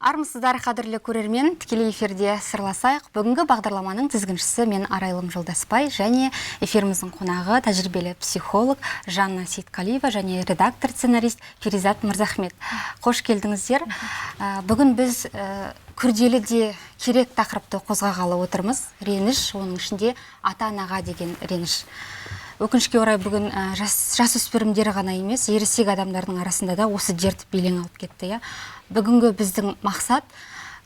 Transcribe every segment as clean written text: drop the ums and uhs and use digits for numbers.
Армысыздар, қадірлі көрермен! Тікелей эфирде «Сырласайық». Бүгінгі бағдарламаның тізгіншісі мен, Арайлым Жолдасбай, және эфиріміздің қонағы тәжірибелі психолог Жанна Сейтқалиева және редактор, сценарист Перизат Мырзахмет. Қош келдіңіздер! Бүгін біз күрделі де керек тақырыпты қозғағалы отырмыз: реніш, оның ішінде ата анаға деген реніш. Өкінішке орай, бүгін жасөспірімдер ғана емес, ересек адамдардың арасында да осы дерт белең алып кетті, иә. Бүгінгі біздің мақсат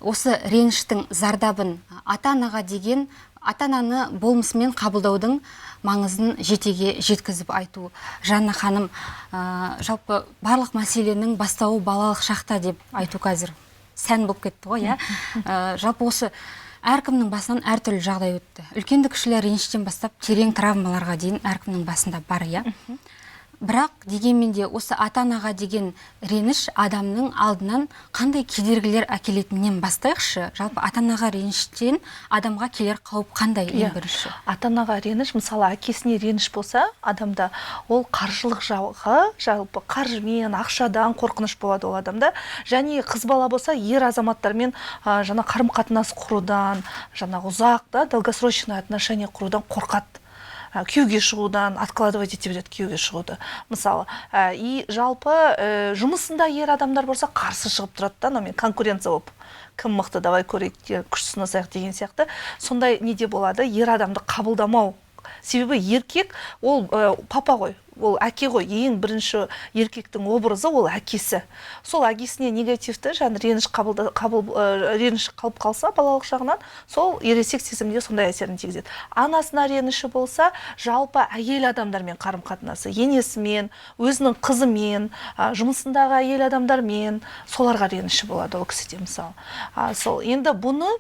осы реніштің зардабын, ата анаға деген, ата ананы болмысымен қабылдаудың маңызын жетеге жеткізіп айту. Жанна ханым, жалпы барлық мәселенің бастауы балалық шақта деп айту қазір сән болып кетті ғой, иә. Жалпы осы әркімнің басынан әртүрлі жағдай өтті. Үлкенді кішілі реніштен бастап терең травмаларға дейін әркімнің басында бар, иә. Бірақ дегенмен де осы ата анаға деген реніш адамның алдынан қандай кедергілер әкелетінінен бастайықшы. Жалпы ата анаға реніштен адамға келер қауіп қандай, ең бірінші? Ата анаға реніш, мысалы, әкесіне реніш болса адамда, ол қаржылық жағы, жалпы қаржымен, ақшадан қорқыныш болады ол адамда. Және қыз бала болса, ер азаматтармен жаңа қарым қатынас құрудан, жаңағы ұзақ да долгосрочный отношения құрудан қорқады. Күйеуге шығудан откладывать ете береді күйеуге шығуды, мысалы. И жалпы жұмысында ер адамдар болса, қарсы шығып тұрады да, анаумен конкуренция болып, кім мықты, давай көрейік, күш сынасайық деген сияқты. Сондай неде болады, ер адамды қабылдамау. Себебі еркек ол папа ғой, ол әке ғой. Ең бірінші еркектің образы ол әкесі. Сол әкесіне негативті жаңа реніш қабылда, қабыл, реніш қалып қалса балалық шағынан, сол ересек сезімде сондай әсерін тигізеді. Анасына реніші болса, жалпы әйел адамдармен қарым қатынасы, енесімен, өзінің қызымен, жұмысындағы әйел адамдармен, соларға реніші болады ол кісіде, мысалы. Сол енді бұны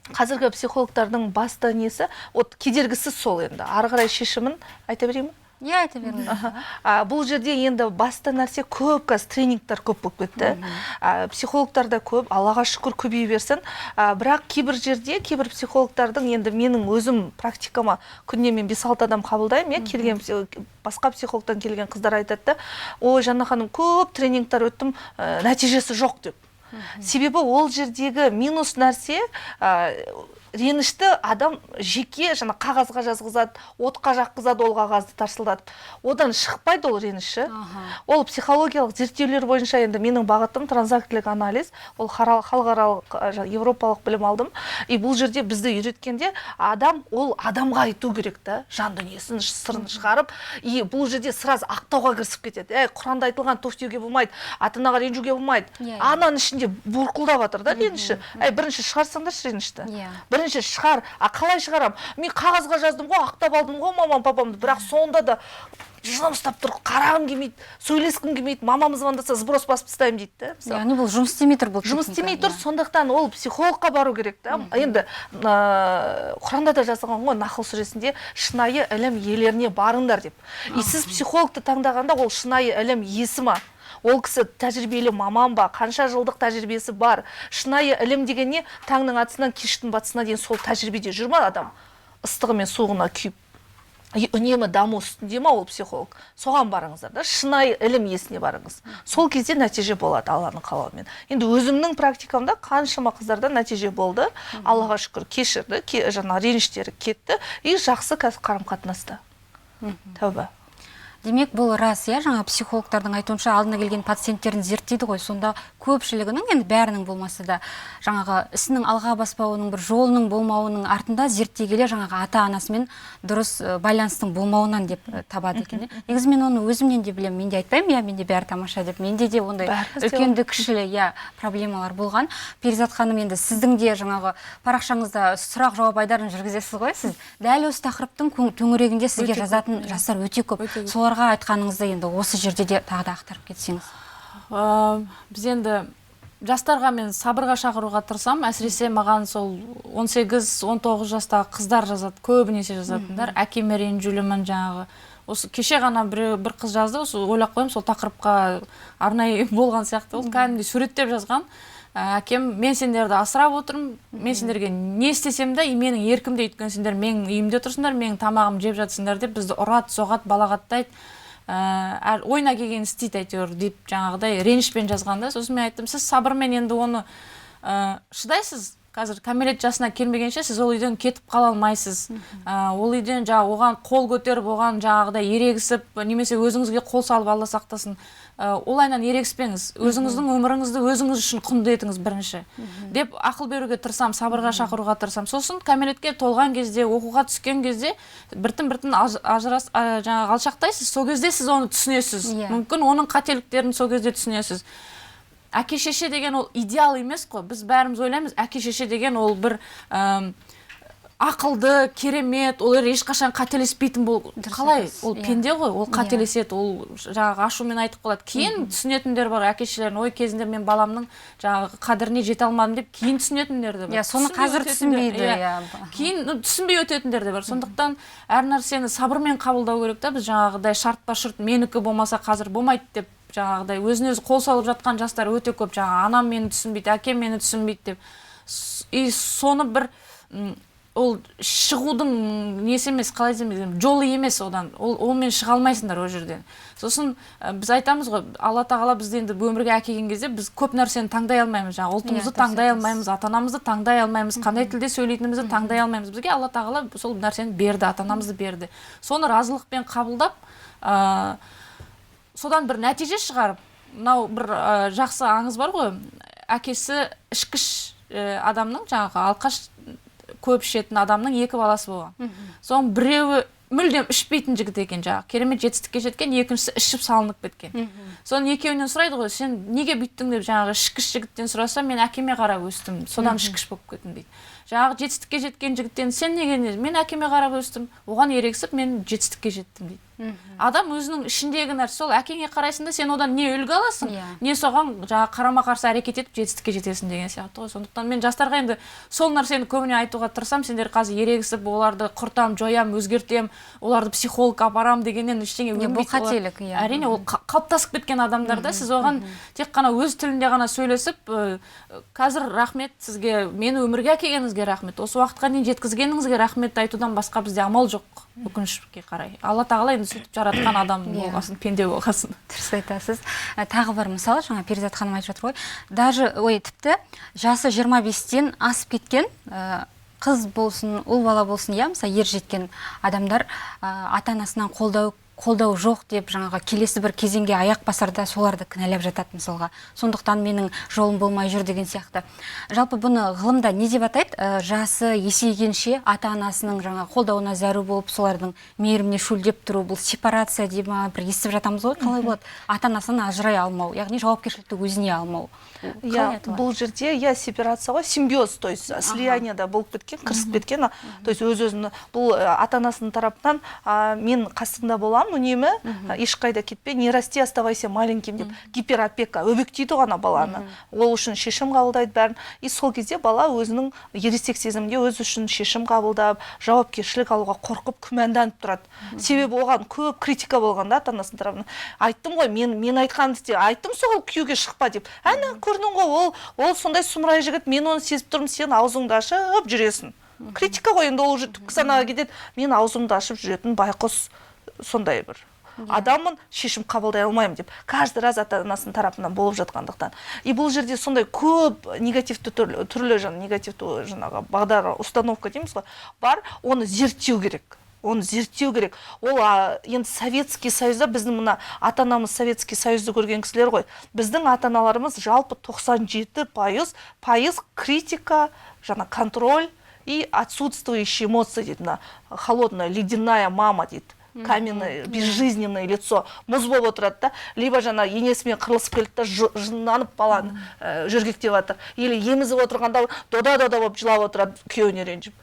қазіргі психологтардың басты несі, вот кедергісі сол. Енді ары қарай шешімін айта берейін бе? Иә, айта беріңіз. Бұл жерде енді басты нәрсе, көп қазір тренингтер көп болып кетті, психологтар да көп, Аллаға шүкір, көбейе берсін. Бірақ кейбір жерде кейбір психологтардың, енді менің өзім практикама күніне мен 5-6 адам қабылдаймын, иә, келген басқа психологтан келген қыздар айтады да: «Ой, Жанна ханым, көп тренингтер өттім, нәтижесі жоқ», – деп. Себебі ол жердегі минус нәрсе, ренішті адам жеке жаңа қағазға жазғызады, отқа жаққызады, ол қағазды тарсылдатып, одан шықпайды ол реніші. Ол психологиялық зерттеулер бойынша, енді менің бағытым транзактілік анализ, ол халықаралық, жаңа европалық білім алдым. И бұл жерде бізді үйреткенде, адам ол адамға айту керек та, жан дүниесін, сырын шығарып. И бұл жерде сразу ақтауға кірісіп кетеді: «Әй, Құранда айтылған, туф деуге болмайды, ата анаға ренжуге болмайды». Иә, иә. Ананың ішінде бұрқылдап жатыр да реніші. Әй, бірінші шығарсаңдаршы ренішті. Бірінші шығар. А қалай шығарам? Мен қағазға жаздым ғой, ақтап алдым ғой мамам, папамды, бірақ сонда да жыным ұстап тұр, қарағым келмейді, сөйлескім келмейді, мамам звондаса, сброс басып тастаймын дейді да, мысалы. Яғни бұл жұмыс істемей тұр, бұл Жұмыс техника, істемей тұр. Иә. Сондықтан ол психологқа бару керек та. Енді Құранда да жазылған ғой, Нахл сүресінде, шынайы ілім иелеріне барыңдар деп. И сіз психологты таңдағанда, ол шынайы ілім иесі ма, ол кісі тәжірибелі маман ба, қанша жылдық тәжірибесі бар? Шынайы ілім деген не? Таңның атысынан кештің батысына дейін сол тәжірибеде жүр ма адам, ыстығы мен суығына күйіп, и үнемі даму үстінде ма ол психолог? Соған барыңыздар да, шынайы ілім иесіне барыңыз. Сол кезде нәтиже болады, Алланың қалауымен. Енді өзімнің практикамда қаншама қыздарда нәтиже болды, Аллаға шүкір, кешірді, жаңа реніштері кетті и жақсы қазір қарым қатынаста, тәуба. Демек, бұл рас, иә. Жаңа психологтардың айтуынша, алдына келген пациенттерін зерттейді ғой, сонда көпшілігінің, енді бәрінің болмаса да, жаңағы ісінің алға баспауының, бір жолының болмауының артында зерттей келе жаңағы ата анасымен дұрыс байланыстың болмауынан деп табады екен, иә. Негізі мен оны өзімнен де білемін. Мен де айтпаймын, иә, менде бәрі тамаша деп. Менде де ондай Бәрімізде. үлкенді кішілі, иә, проблемалар болған. Перизат ханым, енді сіздің де жаңағы парақшаңызда сұрақ жауап айдарын жүргізесіз ғой. Сіз дәл осы тақырыптың төңірегінде сізге Өте көп, жазатын иә. жастар өте көп. Өте көп. Соларға айтқаныңызды енді осы жерде де тағы да ақтарып кетсеңіз. Біз енді жастарға мен сабырға шақыруға тырысамын. Әсіресе маған сол 18-19 жастағы қыздар жазады көбінесе. Жазатындар: «Әкеме ренжулімін». Жаңағы осы кеше ғана бір қыз жазды, осы ойлап қоямын, сол тақырыпқа арнайы болған сияқты. Ол кәдімгідей суреттеп жазған. Әкем: «Мен сендерді асырап отырмын, мен сендерге не істесем де менің еркімде, өйткені сендер менің үйімде тұрсыңдар, менің тамағымды жеп жатсыңдар», – деп бізді ұрады, соғады, балағаттайды, әр ойына келгенін істейді әйтеуір деп, жаңағыдай ренішпен жазған да. Сосын мен айттым: «Сіз сабырмен енді оны Шыдайсыз, қазір кәмелет жасына келмегенше сіз ол үйден кетіп қала алмайсыз. Ол үйден жаңағы оған қол көтеріп, оған жаңағыдай ерегісіп, немесе өзіңізге қол салып, Алла сақтасын, олайынан ерегіспеңіз. Өзіңіздің өміріңізді өзіңіз үшін құнды етіңіз бірінші деп ақыл беруге тырысамын, сабырға шақыруға тырысамын. Сосын кәмелетке толған кезде, оқуға түскен кезде біртін біртін ажырас, жаңағы алшақтайсыз. Сол кезде сіз оны түсінесіз. Мүмкін, оның қателіктерін сол кезде түсінесіз. Әке шеше деген ол идеал емес қой. Біз бәріміз ойлаймыз, әке шеше деген ол бір ақылды, керемет, олар ешқашан қателеспейтін бол. Дұрыс Қалай? айтасыз, Ол иә. пенде ғой, ол қателеседі, ол жаңағы ашумен айтып қалады. Кейін түсінетіндер бар әке шешелерін: ой, кезінде мен баламның жаңағы қадіріне жете алмадым деп кейін түсінетіндер де бар. Иә, соны Түсінбей қазір өтетіндер- түсінбейді, иә. иә. Кейін, ну, түсінбей өтетіндер де бар. Сондықтан әр нәрсені сабырмен қабылдау керек та. Біз жаңағыдай шартпа шұрт, менікі болмаса қазір болмайды деп, жаңағыдай өзін өзі қол салып жатқан жастар өте көп. Жаңағы анам мені түсінбейді, әкем мені түсінбейді деп. И соны бір ол шығудың несі емес, қалай десем екен, жолы емес одан, ол онымен шыға алмайсыңдар ол жерден. Сосын біз айтамыз ғой, Алла тағала бізді енді өмірге әкелген кезде біз көп нәрсені таңдай алмаймыз, жаңағы ұлтымызды Иә, дұрыс таңдай айтасыз. алмаймыз, ата анамызды таңдай алмаймыз, қандай тілде сөйлейтінімізді таңдай алмаймыз. Бізге Алла тағала сол нәрсені берді, ата анамызды берді. Соны разылықпен қабылдап, содан бір нәтиже шығарып. Мынау бір жақсы аңыз бар ғой: әкесі ішкіш адамның, жаңағы алқаш, көп ішетін адамның екі баласы болған. Соның біреуі мүлдем ішпейтін жігіт екен, жаңағы керемет жетістікке жеткен, екіншісі ішіп салынып кеткен. Соның екеуінен сұрайды ғой, сен неге бүйттің деп. Жаңағы ішкіш жігіттен сұраса, мен әкеме қарап өстім, содан ішкіш болып кеттім дейді. Жаңағы жетістікке жеткен жігіттен: сен неге мен әкеме қарап өстім, оған ерегісіп мен жетістікке жеттім дейді. Адам өзінің ішіндегі нәрсе, сол әкеңе қарайсың да, сен одан не үлгі аласың, не соған жаңағы қарама қарсы әрекет етіп жетістікке жетесің деген сияқты ғой. Сондықтан мен жастарға енді сол нәрсені көбіне айтуға тырысамын. Сендер қазір ерегісіп, оларды құртам, жоям, өзгертем, оларды психологқа апарам дегеннен ештеңе Иә, бұл өнбейді. қателік, иә. Әрине, ол қалыптасып кеткен адамдарда сіз оған тек қана өз тілінде ғана сөйлесіп, қазір рахмет сізге, мені өмірге әкелгеніңізге рахмет, осы уақытқа дейін жеткізгеніңізге рахмет айтудан басқа бізде амал жоқ, өкінішке қарай. Алла тағала енді сөйтіп жаратқан адам болғасын, пенде болғасын. Дұрыс айтасыз. Тағы бір мысал, жаңа Перизат ханым айтып жатыр ғой, даже, ой, тіпті жасы 25-тен асып кеткен қыз болсын, ұл бала болсын, иә, мысалы, ер жеткен адамдар ата анасынан қолдау жоқ деп, жаңағы келесі бір кезеңге аяқ басарда соларды кінәлап жатады мысалға. Сондықтан менің жолым болмай жүр деген сияқты. Жалпы бұны ғылымда не деп атайды? Жасы есейгенше ата анасының жаңа қолдауына зәру болып, солардың мейіріміне шөлдеп тұру, бұл сепарация дей ма, бір естіп жатамыз ғой. Қалай болады, ата анасынан ажырай алмау, яғни жауапкершілікті өзіне алмау? Қалай Иә, айтылады? бұл жерде, иә, сепарация ғой, симбиоз, то есть слияние да болып кеткен, кірісіп кеткен, то есть өз өзін бұл ата анасының тарапынан мен қасыңда боламын үнемі, ешқайда кетпе, не расти, оставайся маленьким деп, гиперопека, өбектейді ғой ана баланы, ол үшін шешім қабылдайды бәрін. И сол кезде бала өзінің ересек сезімде өзі үшін шешім қабылдап, жауапкершілік алуға қорқып, күмәнданып тұрады, себебі оған көп критика болған да ата анасының тарапынан. Айттым ғой мен айтқанымды істе, айттым сол күйеуге шықпа деп, әне көрдің ғой, ол сондай сұмырай жігіт, мен оны сезіп тұрмын, сен аузыңды ашып жүресің. Критика ғой енді, ол уже түпкі санаға кетеді: мен аузымды ашып жүретін байқұс сондай бір адаммын, шешім қабылдай алмаймын деп, каждый раз ата анасының тарапынан болып жатқандықтан. И бұл жерде сондай көп негативті түрлі жаңа негативті жаңағы бағдар, установка дейміз ғой, бар. Оны зерттеу керек, оны зерттеу керек. Ол енді Советский Союзда біздің мына ата анамыз Советский Союзды көрген кісілер ғой. Біздің ата аналарымыз жалпы 97% критика, жаңа контроль и отсутствующие эмоции дейді, мына холодная, ледяная мама дейді, каменное, безжизненное лицо, мұз болып отырады да. Либо жаңа енесімен қырылысып келді да, жынданып баланы жөргектеп жатыр, или емізіп отырғанда дода дода болып жылап отырады күйеуіне ренжіп.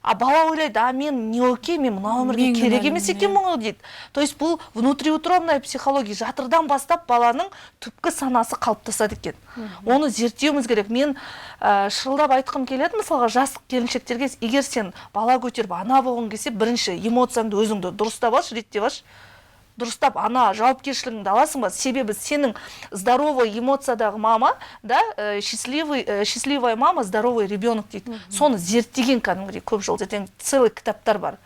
А бала ойлайды: а мен не окей, мен мына өмірге Мен керек кінәлімін, емес екенмін ғой дейді. То есть бұл внутриутробная психология, жатырдан бастап баланың түпкі санасы қалыптасады екен, оны зерттеуіміз керек. Мен шырылдап айтқым келеді, мысалға, жас келіншектерге: егер сен бала көтеріп ана болғың келсе, бірінші эмоцияңды өзіңді дұрыстап алшы, реттеп алшы, дұрыстап ана жауапкершілігіңді аласың ба? Себебі сенің здоровый эмоциядағы мама да, счастливая мама, здоровый ребенок дейді. Соны зерттеген кәдімгідей, көп жыл зерттеген, целый кітаптар бар.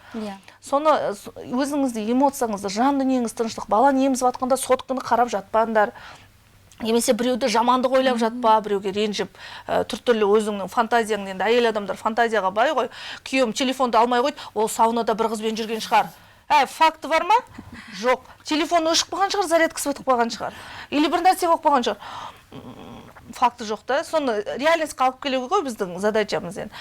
Соны өзіңізді, эмоцияңызды, жан дүниеңіз тыныштық, баланы емізіп жатқанда сотканы қарап жатпаңдар. Немесе біреуді жамандық ойлап жатпа, біреуге ренжіп, түр-түрлі өзіңнің фантазияң. Енді әйел адамдар фантазияға бай ғой. Күйеуім телефонды алмай қойды, ол саунада бір қызбен жүрген шығар. Әй, факті бар ма? Жоқ. Телефон өшіп қалған шығар, зарядкасы бітіп қалған шығар или бір нәрсе болып қалған шығар. Факті жоқ та. Соны реальностьқа алып келу ғой біздің задачамыз енді.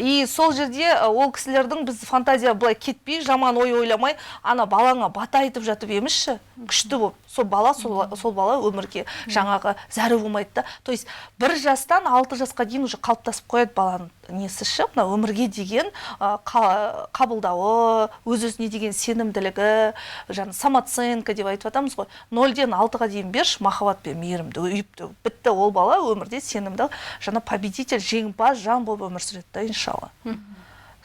И сол жерде ол кісілердің біз фантазия былай кетпей, жаман ой ойламай, ана балаңа бата айтып жатып емізші күшті болып, сол бала сол бала өмірге жаңағы зәру болмайды да. То есть 1 жастан 6 жасқа дейін уже қалыптасып қояды баланың несі ше, мына өмірге деген қабылдауы, өз өзіне деген сенімділігі, жаңа самооценка деп айтып жатамыз ғой. 0-ден 6-ға дейін берші махаббат пен мейірімді үйіп төгіп, бітті, ол бала өмірде сенімді, жаңа победитель, жеңімпаз жан болып өмір сүреді да, иншалла.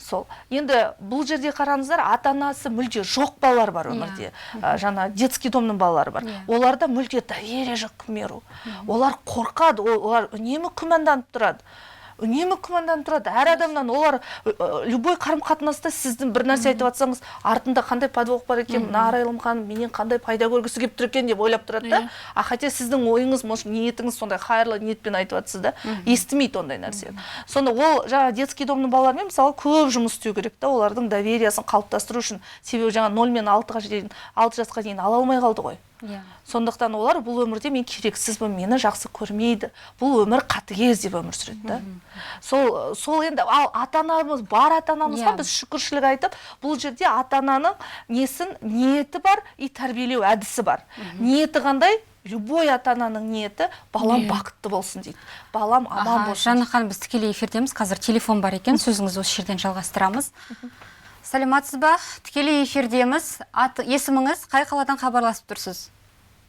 Сол енді бұл жерде қараңыздар, ата анасы мүлде жоқ балалар бар өмірде. Жаңа детский домның балалары бар. Оларда мүлде доверие жоқ к миру, олар қорқады, олар үнемі күмәнданып тұрады, үнемі күмәнданып тұрады әр адамнан. Олар любой қарым қатынаста сіздің бір нәрсе айтып жатсаңыз, артында қандай подвох бар екен, мына Арайлым ханым менен қандай пайда көргісі келіп тұр екен деп ойлап тұрады да. А хотя сіздің ойыңыз, может, ниетіңіз сондай хайырлы ниетпен айтып жатсыз да, естімейді ондай нәрсені. Сонда ол жаңа детский домның балаларымен, мысалы, көп жұмыс істеу керек та, олардың довериясын қалыптастыру үшін. Себебі жаңа 0 мен 6-ға дейін, 6 жасқа дейін ала алмай қалды ғой. Сондықтан олар бұл өмірде мен керексізбін, мені жақсы көрмейді, бұл өмір қатыгез деп өмір сүреді да. Сол енді, ал ата анамыз бар, ата анамызға біз шүкіршілік айтып, бұл жерде ата ананың несін, ниеті бар и тәрбиелеу әдісі бар. Ниеті қандай? Любой ата ананың ниеті: балам бақытты болсын дейді, балам аман болсын. Жанна ханым, біз тікелей эфирдеміз қазір, телефон бар екен, сөзіңізді осы жерден жалғастырамыз. Саламатсыз ба, тікелей эфирдеміз. Ат, есіміңіз, қай қаладан хабарласып тұрсыз?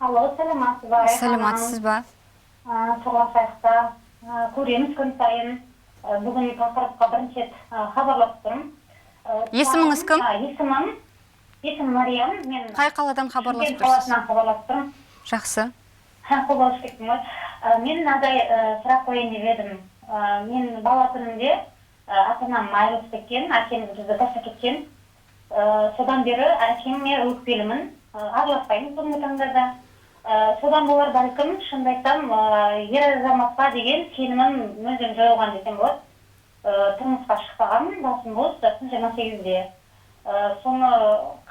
Алло, саламатсыз ба, Райхан? Саламатсыз ба. Сырласайықта көреміз күн сайын. Бүгін тақырыпқа бірінші рет хабарласып тұрмын. Есіміңіз кім? Есімім Мариям. Мен Қай қаладан хабарласып Шымкент тұрсыз? қаласынан хабарласып тұрмын. Жақсы. Қобалжып кеттім ғой. Мен мынадай сұрақ қояйын деп едім. Мен бала күнімде ата анам айырылысып кеткен, әкеміз бізді тастап кеткен. Содан бері әкеме өкпелімін. Араласпаймыз бүгінгі таңда да. Содан болар бәлкім, шынымды айтсам, ер азаматқа деген сенімім мүлдем жойылған десем болады. Тұрмысқа шықпағанмын, басым бос, жасым 28-де. Соны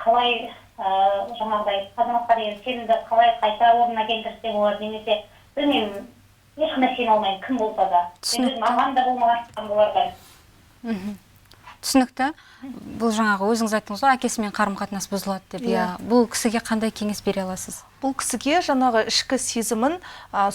қалай жаңағыдай азаматқа деген сенімді қалай қайта орнына келтірсе болады немесе білмеймін, ешқандай сене алмаймын, кім болса да. Мен өзім Түсінікті. ағам да болмаған болар бәлкім. Түсінікті. Бұл жаңағы өзіңіз айттыңыз ғой, әкесімен қарым қатынас бұзылады деп, иә. Бұл кісіге қандай кеңес бере аласыз? Бұл кісіге жаңағы ішкі сезімін,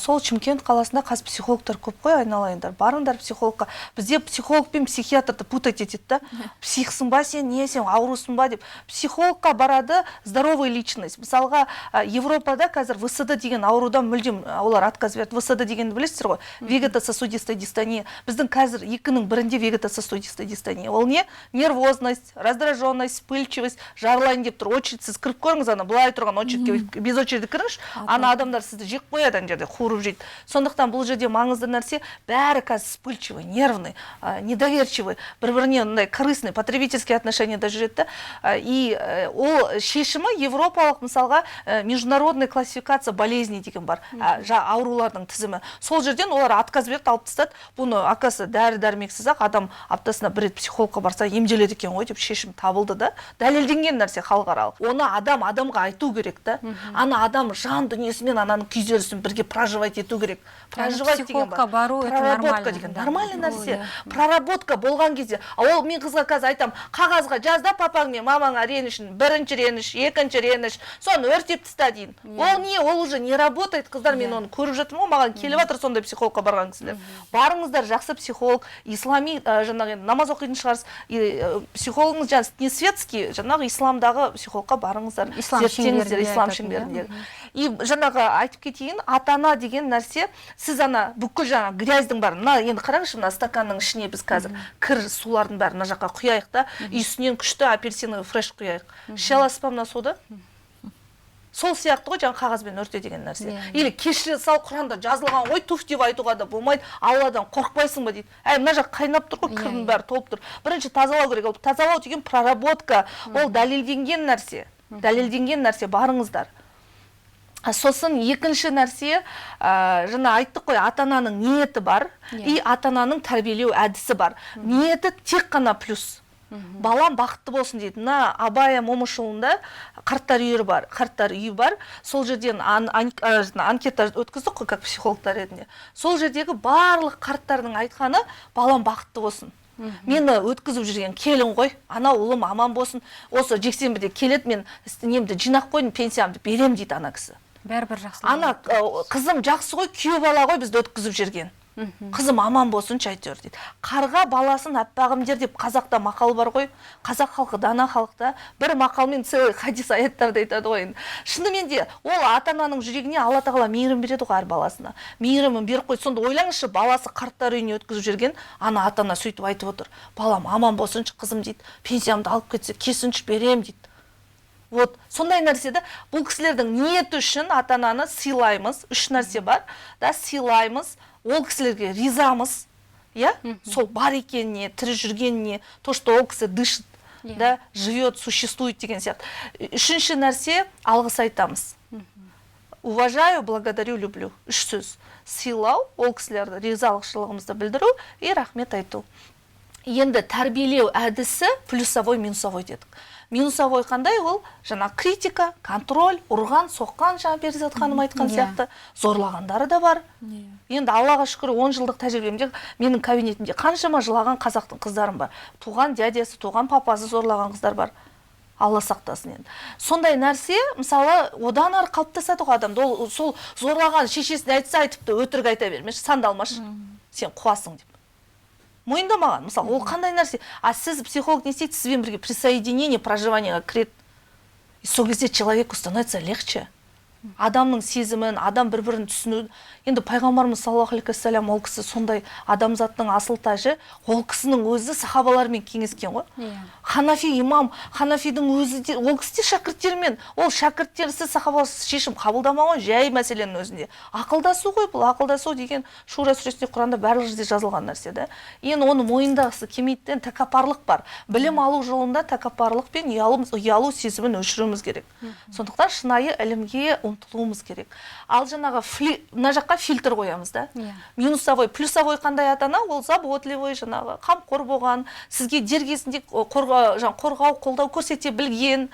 сол Шымкент қаласында қазір психологтар көп қой, айналайындар, барыңдар психологқа. Бізде психолог пен психиатрды путать етеді да, психсың ба сен, не сен, аурусың ба деп. Психологқа барады здоровый личность. Мысалға, Европада қазір ВСД деген аурудан мүлдем олар отказ берді. ВСД дегенді білесіздер ғой, вегетососудистая дистония. Біздің қазір екінің бірінде вегетососудистая дистония. Ол не? Нервозность, раздраженность, вспыльчивость, жарылайын деп тұр. Очередь, сіз кіріп көріңіз, ана былай тұрған очередьке без очереди кіріңізші, ана адамдар сізді жеп қояды, ана жерде қуырып жейді. Сондықтан бұл жерде маңызды нәрсе: бәрі қазір вспыльчивый, нервный, недоверчивый, бір біріне мындай корыстный, потребительский отношенияда жүреді да. И ол шешімі европалық, мысалға, международный классификация болезней деген бар, аурулардың тізімі. Сол жерден олар отказ берді, алып тастады бұны. Оказывается, дәрі дәрмексіз ақ адам аптасына бір рет психологқа барса, емделеді екен ғой деп шешім табылды да. Дәлелденген нәрсе, халықаралық. Оны адам адамға айту керек та, ана адам жан дүниесімен ананың күйзелісін бірге проживать ету керек. Проживать деген бар. Психологқа бару это Проработка нормально, деген да. нормальный Ол, нәрсе. иә. Проработка болған кезде, а ол мен қызға қазір айтамын: қағазға жаз да папаң мен мамаңа ренішін, бірінші реніш, екінші реніш, соны өртеп таста дейін. Ол не, ол уже не работает, қыздар. Мен оны көріп жатырмын ғой, маған келіп жатыр сондай психологқа барған кісілер. Барыңыздар, жақсы психолог, ислами, жаңағы енді намаз оқитын шығарсыз, и, психологыңыз жаңағы не светский, жаңағы исламдағы психологқа барыңыздар. Ислам Зерттеңіздер шеңберінде ислам айтатын, иә? шеңберіндегі. И жаңағы айтып кетейін, ата ана деген нәрсе, сіз ана бүкіл жаңа грязьдің бәрін, мына енді қараңызшы, мына стаканның ішіне біз қазір кір сулардың бәрін мына жаққа құяйық та, и үстінен күшті апельсиновый фреш құяйық, іше аласыз ба мына суды? Сол сияқты ғой жаңағы қағазбен өрте деген нәрсе. Или кешіре сал, Құранда жазылған ғой, туф деп айтуға да болмайды, Алладан қорықпайсың ба дейді. Әй, мына жақ қайнап тұр ғой, кірдің бәрі толып тұр. Бірінші тазалау керек. Ол тазалау деген проработка, ол дәлелденген нәрсе, дәлелденген нәрсе. Барыңыздар. Сосын екінші нәрсе, жаңа айттық қой, ата ананың ниеті бар и ата ананың тәрбиелеу әдісі бар. Ниеті тек қана плюс, балам бақытты болсын дейді. Мына Абая Момышұлында қарттар үйі бар. Сол жерден анкета өткіздік қой, как психологтар ретінде. Сол жердегі барлық қарттардың айтқаны: «Балам бақытты болсын, мені өткізіп жүрген келін ғой, ана ұлым аман болсын, осы жексенбіде келеді, мен немді жинап қойдым, пенсиямды берем», – дейді ана кісі. Бәрібір жақсы. Ана қызым жақсы ғой, күйеу бала ғой бізді өткізіп жүрген, қызым аман болсыншы әйтеуір дейді. Қарға баласын аппағым дер деп қазақта мақал бар ғой. Қазақ халқы дана халық та, бір мақалмен целый хадис, аяттарды айтады ғой. Енді шынымен де ол ата ананың жүрегіне Алла Тағала мейірім береді ғой, әр баласына мейірімін беріп қойды. Сонда ойлаңызшы, баласы қарттар үйіне өткізіп жүрген ана ата ана сөйтіп айтып отыр: «Балам аман болсыншы, қызым», – дейді, «пенсиямды алып кетсе, келсінші, берем», – дейді. Вот сондай нәрсе да. Бұл кісілердің ниеті үшін ата ананы сыйлаймыз. Үш нәрсе бар да: сыйлаймыз, ол кісілерге ризамыз, иә, сол бар екеніне, тірі жүргеніне, то что ол кісі дышит да, живет, существует деген сияқты. Үшінші нәрсе – алғыс айтамыз. Уважаю, благодарю, люблю. Үш сөз: сыйлау, ол кісілерді ризашылығымызды білдіру и рахмет айту. Енді тәрбиелеу әдісі плюсовой, минусовой дедік. Минусовой қандай? Ол жаңа критика, контроль, ұрған, соққан, жаңа Перизат ханым айтқан сияқты, зорлағандары да бар. Енді Аллаға шүкір, 10 жылдық тәжірибемде менің кабинетімде қаншама жылаған қазақтың қыздарым бар. Туған дядясы, туған папасы зорлаған қыздар бар, Алла сақтасын. Енді сондай нәрсе, мысалы, одан ары қалыптасады ғой адамда. Ол сол зорлаған шешесіне айтса, айтыпты: «Өтірік айта бермеші, сандалмашы, сен қуасың», – деп мойындамаған. Мысалы, ол қандай нәрсе? А сіз, психолог, не істейді? Сізбен бірге присоединение, проживание ға кіреді. И сол кезде человеку становится легче. Адамның сезімін, адам бір бірін түсіну. Енді пайғамбарымыз саллаллаху алейхи уассалам, ол кісі сондай адамзаттың асыл тажы, ол кісінің өзі сахабалармен кеңескен ғой. Ханафи, имам Ханафидің өзі де, ол кісі де шәкірттерімен, ол шәкірттерсіз, сахабаларсыз шешім қабылдамаған жай мәселенің өзінде. Ақылдасу ғой бұл. Ақылдасу деген Шура сүресінде, Құранда барлық жерде жазылған нәрсе да. Енді оны мойындағысы келмейді де, тәкаппарлық бар. Білім алу жолында тәкаппарлық пен ұялу сезімін өшіруіміз керек. Сондықтан шынайы ілімге ұмтылуымыз керек. Ал жаңағы мына жаққа фильтр қоямыз да. Минусовой, плюсовой қандай ата ана ол? Заботливый, жаңағы қамқор болған, сізге дер кезінде жаңа қорғау, қолдау көрсете білген,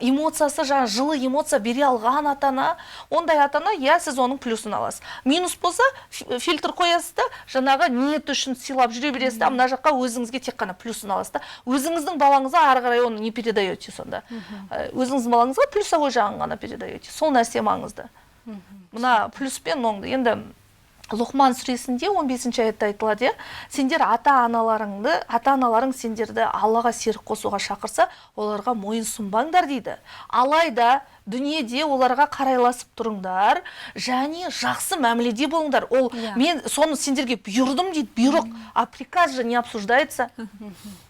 эмоциясы жаңа жылы эмоция бере алған ата ана. Ондай ата ана, иә, сіз оның плюсын аласыз. Минус болса, фильтр қоясыз да, жаңағы ниет үшін сыйлап жүре бересіз да, мына жаққа өзіңізге тек қана плюсын аласыз да, өзіңіздің балаңызға ары қарай оны не передаете. Сонда өзіңіздің балаңызға плюсовой жағын ғана передаете. Сол нәрсе маңызды, мына плюс пен оңды. Енді Лұқман сүресінде 15 аятта айтылады, иә: «Сендер ата аналарыңды, ата аналарың сендерді Аллаға серік қосуға шақырса, оларға мойын сұнбаңдар», – дейді. «Алайда дүниеде оларға қарайласып тұрыңдар және жақсы мәміледе болыңдар». Ол мен соны сендерге бұйырдым дейді. Бұйрық, а приказ же не обсуждается,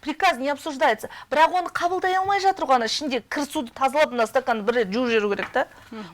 приказ не обсуждается. Бірақ оны қабылдай алмай жатыр ғой. Ана ішінде кір суды тазалап, мына стаканды бір рет жуып жіберу керек та.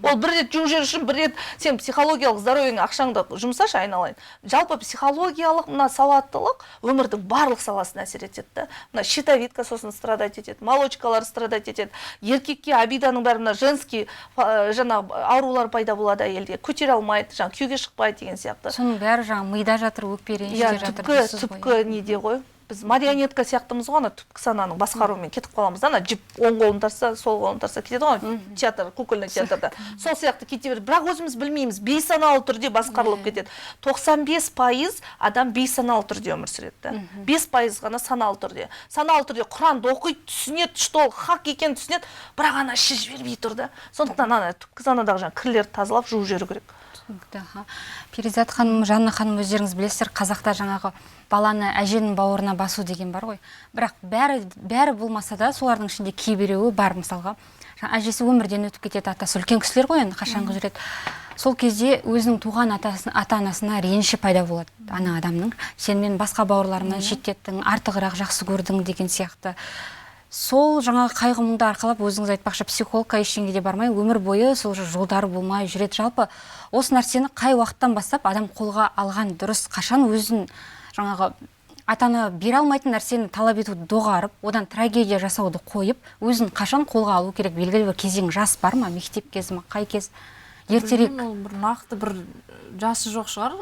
Ол бір рет жуып жіберу үшін бір рет сен психологиялық здоровье ңе ақшаңды жұмсашы, айналайын. Жалпы психологиялық мына сауаттылық өмірдің барлық саласына әсер етеді да. Мына щитовидка сосын страдать етеді, молочкалар страдать етеді, еркекке обиданың бәрі, мына женский жаңағы аурулар пайда болады, әйелде көтере алмайды, жаңағы күйеуге шықпайды деген сияқты. Соның бәрі жаңағы мида жатыр, өкпе, реніште жатыр түпкі дейсіз ғой. Түпкі неде ғой. Біз марионетка сияқтымыз ғой, ана түпкі сананың басқаруымен кетіп қаламыз да. Ана жіп оң қолын тартса, сол қолын тартса кетеді ғой, театр, кукольный театрда сол сияқты кете береді. Бірақ өзіміз білмейміз, бейсаналы түрде басқарылып кетеді. 95% адам бейсаналы түрде өмір сүреді да, 5% ғана саналы түрде. Саналы түрде Құранды оқиды, түсінеді, что ол хақ екенін түсінеді, бірақ ана іші жібермей тұр да. Сондықтан ана түпкі санадағы жаңағы кірлерді тазалап, жуып жіберу керек. Түсінікті, аха. Перизат ханым, Жанна ханым, өздеріңіз білесіздер, қазақта жаңағы баланы әженің бауырына басу деген бар ғой. Бірақ бәрі болмаса да, солардың ішінде кейбіреуі бар. Мысалға, жаңа әжесі өмірден өтіп кетеді, атасы, үлкен кісілер ғой енді, қашанғы жүреді. Сол кезде өзінің туған атасын, ата анасына реніші пайда болады ана адамның: «Сен мені басқа бауырларымнан шеттеттің, артығырақ жақсы көрдің» деген сияқты. Сол жаңағы қайғы мұңды арқалап, өзіңіз айтпақшы, психологқа, ештеңеге де бармай, өмір бойы сол жолдары болмай жүреді. Жалпы осы нәрсені қай уақыттан бастап адам қолға алған дұрыс? Қашан өзін жаңағы ата ана бере алмайтын нәрсені талап етуді доғарып, одан трагедия жасауды қойып, өзін қашан қолға алу керек? Белгілі бір кезең, жас бар ма, мектеп кезі ма, қай кез? Ертерек. Білмеймін, ол бір нақты бір жасы жоқ шығар.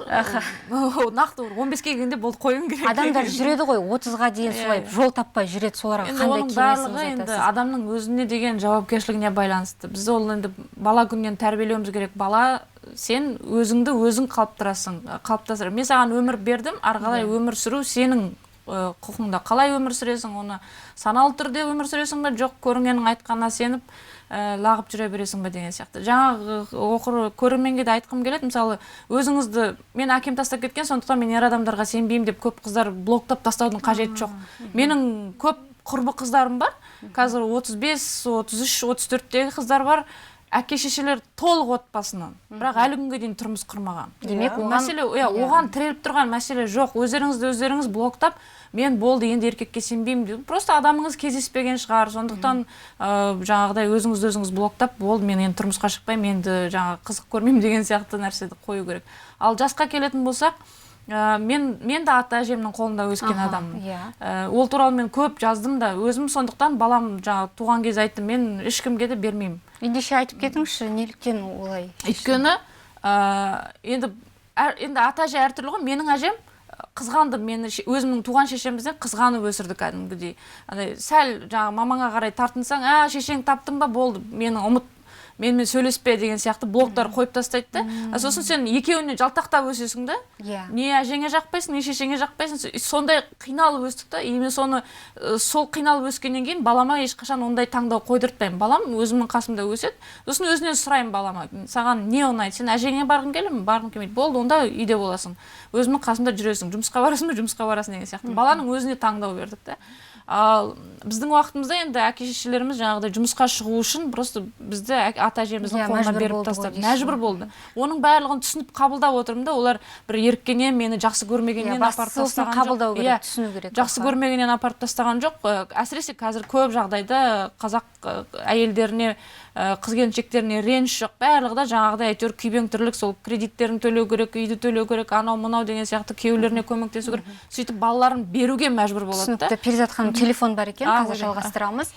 Ол нақты бір 15-ке келгенде болды, қоюың керек. Адамдар жүреді ғой 30-ға дейін солай жол таппай жүреді, соларға Енді қандай оның кеңесіңіз барлығы енді айтасыз? адамның өзіне деген жауапкершілігіне байланысты. Біз ол енді бала күннен тәрбиелеуіміз керек. Бала, сен өзіңді өзің қалыптырасың, қалыптастыр. Мен саған өмір бердім, ары қарай өмір сүру сенің құқыңда. Қалай өмір сүресің, оны саналы түрде өмір сүресің бе, жоқ көрінгеннің айтқанына сеніп лағып жүре бересің бе деген сияқты. Жаңағы оқыр көрерменге де айтқым келеді, мысалы, өзіңізді мен әкем тастап кеткен, сондықтан мен ер адамдарға сенбеймін деп көп қыздар блоктап тастаудың қажеті жоқ. Менің көп құрбы қыздарым бар, қазір 35, 33, 34-тегі қыздар бар, әке шешелер толық отбасынан, бірақ әлі күнге дейін тұрмыс құрмаған. Демек, оған Мәселе, иә, оған тіреліп тұрған мәселе жоқ. Өздеріңізді өздеріңіз блоктап, мен болды, енді еркекке сенбеймін деп. Просто адамыңыз кездеспеген шығар. Сондықтан жаңағыдай өзіңізді өзіңіз блоктап, болды, мен енді тұрмысқа шықпаймын, енді жаңағы қызық көрмеймін деген сияқты нәрсені қою керек. Ал жасқа келетін болсақ, мен де ата әжемнің қолында өскен адаммын. Ол туралы мен көп жаздым да, өзім сондықтан балам жаңағы туған кезде айттым, мен ешкімге де бермеймін. Ендеше айтып кетіңізші, неліктен олай? Өйткені енді ата әже әртүрлі ғой. Менің әжем қызғанды, мені өзімнің туған шешемізден қызғанып өсірді кәдімгідей. Андай сәл жаңағы мамаңа қарай тартынсаң, ә, шешең таптың ба, болды, мені ұмыт, менімен сөйлеспе деген сияқты блоктар қойып тастайды да. А сосын сен екеуіне жалтақтап өсесің да. Не әжеңе жақпайсың, не шешеңе жақпайсың. Сондай қиналып өстік та. И мен соны, сол қиналып өскеннен кейін балама ешқашан ондай таңдау қойдыртпаймын. Балам өзімнің қасымда өседі. Сосын өзінен сұраймын балама, саған не ұнайды? Сен әжеңе барғың келе ме? Барғым келмейді. Болды, онда үйде боласың. Өзімнің қасымда жүресің. Жұмысқа барасың ба? Жұмысқа барасың деген сияқты. Баланың өзіне таңдау бердік та. Ал біздің уақытымызда енді әке шешелеріміз жаңағыдай жұмысқа шығу үшін просто бізді ата әжеміздің қолына Мәжбүр беріп болды ғой тастады. дейсіз Мәжбүр ғой. болды. Оның барлығын түсініп қабылдап отырмын да, олар бір еріккеннен мені жақсы көрмегеннен апарып Бастысы осыны тастаған жоқ. қабылдау керек, түсіну керек. Жақсы көрмегеннен апарып тастаған жоқ. Әсіресе қазір көп жағдайда қазақ әйелдеріне, қыз келіншектеріне реніш жоқ. Барлығы да жаңағыдай әйтеуір күйбең тірлік, сол кредиттерін төлеу керек, үйді төлеу керек, анау мынау деген сияқты күйеулеріне көмектесу керек. Сөйтіп балаларын беруге мәжбүр болады да. Түсінікті. Перизат ханым, телефон бар екен, қазір жалғастырамыз.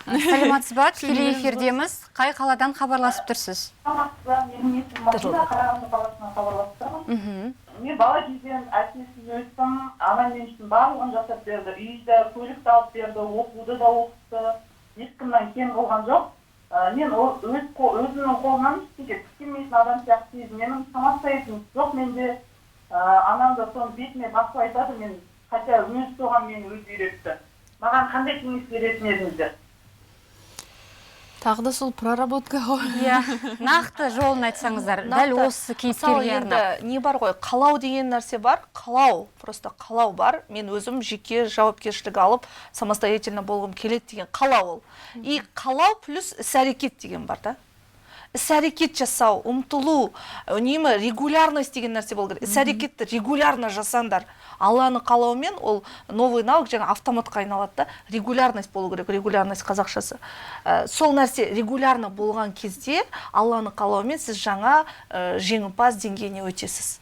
Саламатсыз ба? Тікелей эфирдеміз. Қай қаладан хабарласып тұрсыз? Саламатсыз ба? Менің есімім Мадина, Қарағанды қаласынан хабарласып тұрмын. Мен бала кезден әкесіз өстім, анам мен үшін барлығын жасап берді. Үйді, көлікті алып берді, оқуды да оқытты. Ешкімнен кем болған жоқ. Мен өзімнің қолымнан ештеңе түскенмейтін адам сияқты сезінемін. Самостоятельность жоқ менде. Анам да соны бетіме басып айтады, мен хотя өзі соған мені өзі үйретті. Маған қандай кеңес беретін едіңіздер? Тағы да сол проработка ғой. Иә, нақты жолын айтсаңыздар, дәл Нақты. осы кейіпкерге Мысалы, енді арнап. не бар ғой, қалау деген нәрсе бар, қалау, просто қалау бар. Мен өзім жеке жауапкершілік алып, самостоятельно болғым келеді деген қалау ол. И қалау плюс іс-әрекет деген бар да. Іс-әрекет жасау, ұмтылу, үнемі регулярность деген нәрсе болу керек. Іс-әрекетті регулярно жасаңдар. Алланың қалауымен ол новый навык жаңа автоматқа айналады да. Регулярность болу керек, регулярность қазақшасы. Сол нәрсе регулярно болған кезде Алланың қалауымен сіз жаңа жеңімпаз деңгейіне өтесіз.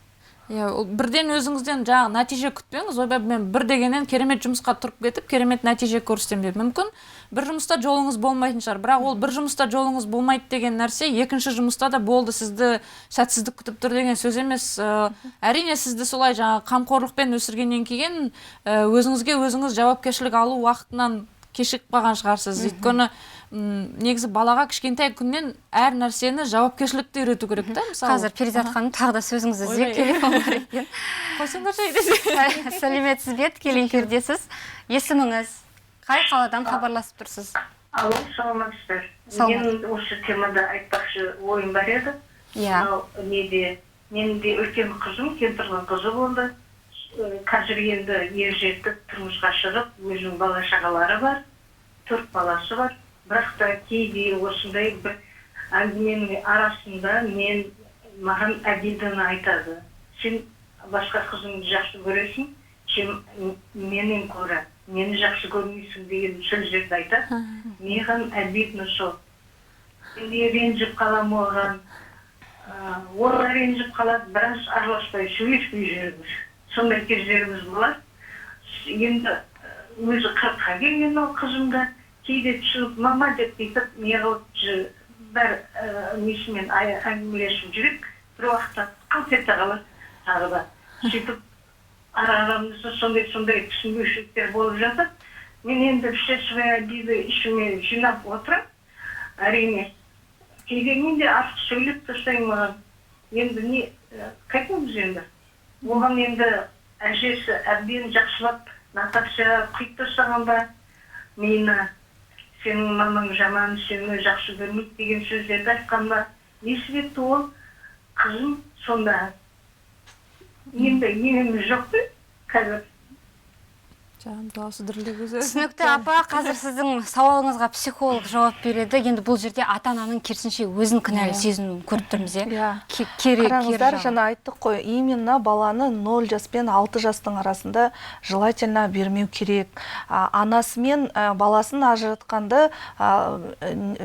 Иә, ол бірден өзіңізден жаңағы нәтиже күтпеңіз. Ойбай, мен бір дегеннен керемет жұмысқа тұрып кетіп, керемет нәтиже көрсетемін деп. Мүмкін бір жұмыста жолыңыз болмайтын шығар. Бірақ ол бір жұмыста жолыңыз болмайды деген нәрсе екінші жұмыста да болды, сізді сәтсіздік күтіп тұр деген сөз емес. Әрине сізді солай жаңағы қамқорлықпен өсіргеннен кейін, өзіңізге өзіңіз жауапкершілік алу уақытынан кешігіп қалған шығарсыз. Өйткені, негізі балаға кішкентай күннен әр нәрсені жауапкершілікті үйрету керек та, мысалы. Қазір Перизат ханым тағы да сөзіңізді іздеп Ойбай. телефон бар екен. Қойсаңдаршы десе. Сәлеметсіз бе, тікелей эфирдесіз. Есіміңіз, қай қаладан хабарласып тұрсыз? Алло, саламатсыздар. Саламат. Мен осы темада айтпақшы ойым бар еді. Мынау неде, менің де үлкен қызым, кемпірдің қызы болды. Қазір енді ер жетіп, тұрмысқа шығып, өзінің бала шағалары бар, 4 баласы бар. Бірақ та кейде осындай бір әңгіменің арасында маған әділдіні айтады. Сен басқа қызыңды жақсы көресің, сен менен көрі, мені жақсы көрмейсің деген сөздерді айтады. Маған обидно сол. Енді ренжіп қаламын оған. Ол ренжіп қалады, біраз араласпай, сөйлеспей жүреміз. Сондай кездеріміз болады. Енді өзі 40-қа келген ол қызым да кейде түсініп, мама деп бүйтіп неғылып Бәрі несімен әңгімелесіп жүреді, бір уақытта қалт ете қалады тағы да. Сөйтіп ара-арамызда сондай түсінбеушіліктер болып жатады. Мен енді все свои обиды ішіме жинап отырамын. Әрине, кейде мен де артық сөйлеп тастаймын оған. Енді не, қайтеміз енді? Оған енді әжесі әбден жақсылап нотация құйып тастаған ба миына, сенің мамаң жаман, сені жақсы көрмейді деген сөздерді айтқан ба? Не себепті ол қызым сонда? Енді енеміз жоқ қой қазір. Жаңа дауысы дірілдеп өзі. Түсінікті, апа, қазір сіздің сауалыңызға психолог жауап береді. Енді бұл жерде ата-ананың керісінше өзін кінәлі сезінуін көріп тұрмыз, иә? Иә. Кері Қараңыздар, жағы. жаңа айттық қой, именно баланы 0 жас пен 6 жастың арасында желательно бермеу керек. Анасымен баласын ажыратқанды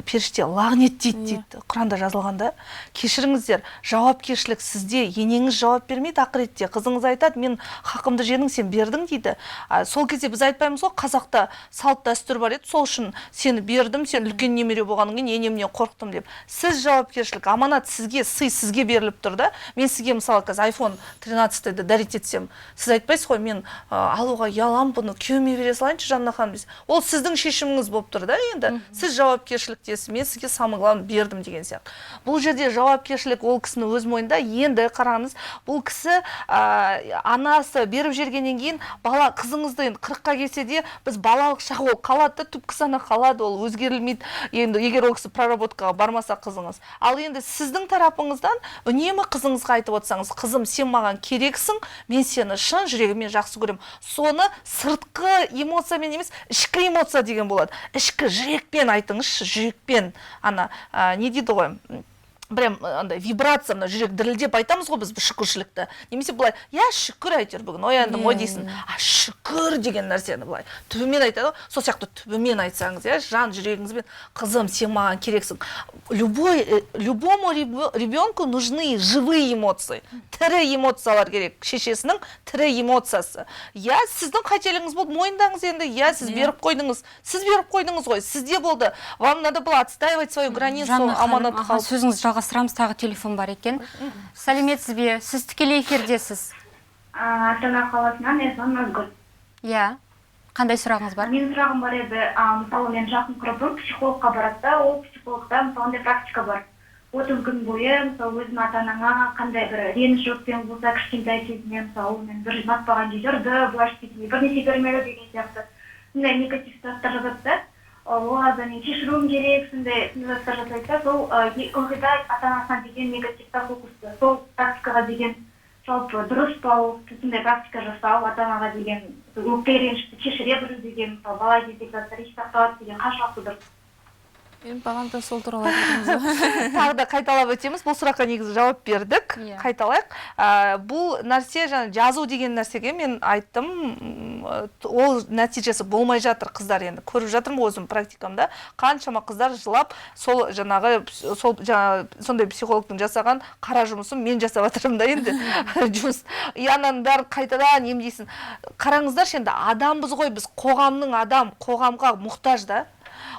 періште лағнеттейді дейді, Құранда жазылғанда. Кешіріңіздер, жауапкершілік сізде, енеңіз жауап бермейді ақыретте. Қызыңыз айтады, мен хақымды жедің, сен бердің дейді. Сол кезде біз айтпаймыз ғой, қазақта салт дәстүр бар еді, сол үшін сені бердім, сен үлкен немере болғаннан кейін енемнен қорықтым деп. Сіз жауапкершілік, аманат сізге, сый сізге беріліп тұр да. Мен сізге мысалы қазір iPhone 13-ді дарить етсем, сіз айтпайсыз ғой, мен алуға ұяламын, бұны күйеуіме бере салайыншы, Жанна ханым дейсіз. Ол сіздің шешіміңіз болып тұр да енді. Сіз жауапкершіліктесіз, мен сізге самое главное бердім деген сияқты. Бұл жерде жауапкершілік ол кісінің өз мойнында. Енді қараңыз, бұл кісі, анасы беріп жібергеннен кейін бала қызыңызды енді 40-қа келсе де біз балалық шақ ол қалады да, түпкі сана қалады, ол өзгерілмейді. Енді егер ол кісі проработкаға бармаса қызыңыз. Ал енді сіздің тарапыңыздан үнемі қызыңызға айтып отырсаңыз, қызым, сен маған керексің, мен сені шын жүрегіммен жақсы көремін. Соны сыртқы эмоциямен емес, ішкі эмоция деген болады. Ішкі жүрекпен айтыңызшы, жүрекпен. Ана, не дейді ғой, прям андай вибрация, мына жүрек дірілдеп айтамыз ғой біз шүкіршілікті. Немесе былай, я шүкір әйтеуір бүгін ояндым ғой дейсің. А шүкір деген нәрсені былай түбімен айтады ғой, сол сияқты түбімен айтсаңыз, иә, жан жүрегіңізбен, қызым, сен маған керексің. Любому ребенку нужны живые эмоции, тірі эмоциялар керек, шешесінің тірі эмоциясы. Я, сіздің қателігіңіз болды, мойындаңыз енді, я, сіз беріп қойдыңыз, сіз беріп қойдыңыз ғой, сізде болды. Вам надо было отстаивать свою границу, Жанна ханым, аманат аха, қалып. Сөзіңізді жалғастырамыз, тағы телефон бар екен. Сәлеметсіз бе? Сіз тікелей эфирдесіз. Астана қаласынан Ерлан Назгүл. Иә. Қандай сұрағыңыз бар? Менің сұрағым бар еді. Мысалы, мен жақын құрбым психологқа барады да, ол психологта мысалы ондай практика бар. 30 күн бойы мысалы өзінің ата-анаңа қандай бір реніш өкпең болса, кішкентай кезінен мысалы мен бір ұнатпаған кезде ұрды, былай істеді, бірнеше бермеді деген сияқты. Сондай негатив заттар жазады да. Олардан мен кешіруім керек, сондай заттар жасайды да, сол ылғи да ата-анасына деген негативті фокусты, сол практикаға деген жалпы дұрыс па ол сондай практика жасау, ата-анаға деген өкпе ренішті кешіре білу деген, мысалы бала кездегі заттар есте сақталады деген қаншалықты дұрыс? Мен бағана да сол туралы айтып отырмыз. Тағы да қайталап өтеміз. Бұл сұраққа негізі жауап бердік. Қайталайық. Бұл нәрсе жаңа жазу деген нәрсеге мен айттым, ол нәтижесі болмай жатыр қыздар енді. Көріп жатырмын өзім практикамда. Қаншама қыздар жылап, сол жаңағы, сол жаңа, сондай психологтың жасаған қара жұмысын мен жасап жатырмын да енді. Жұмыс. И ананың бәрін қайтадан емдейсің. Қараңыздаршы енді, адамбыз ғой біз, қоғамның адам, қоғамға мұқтаж да.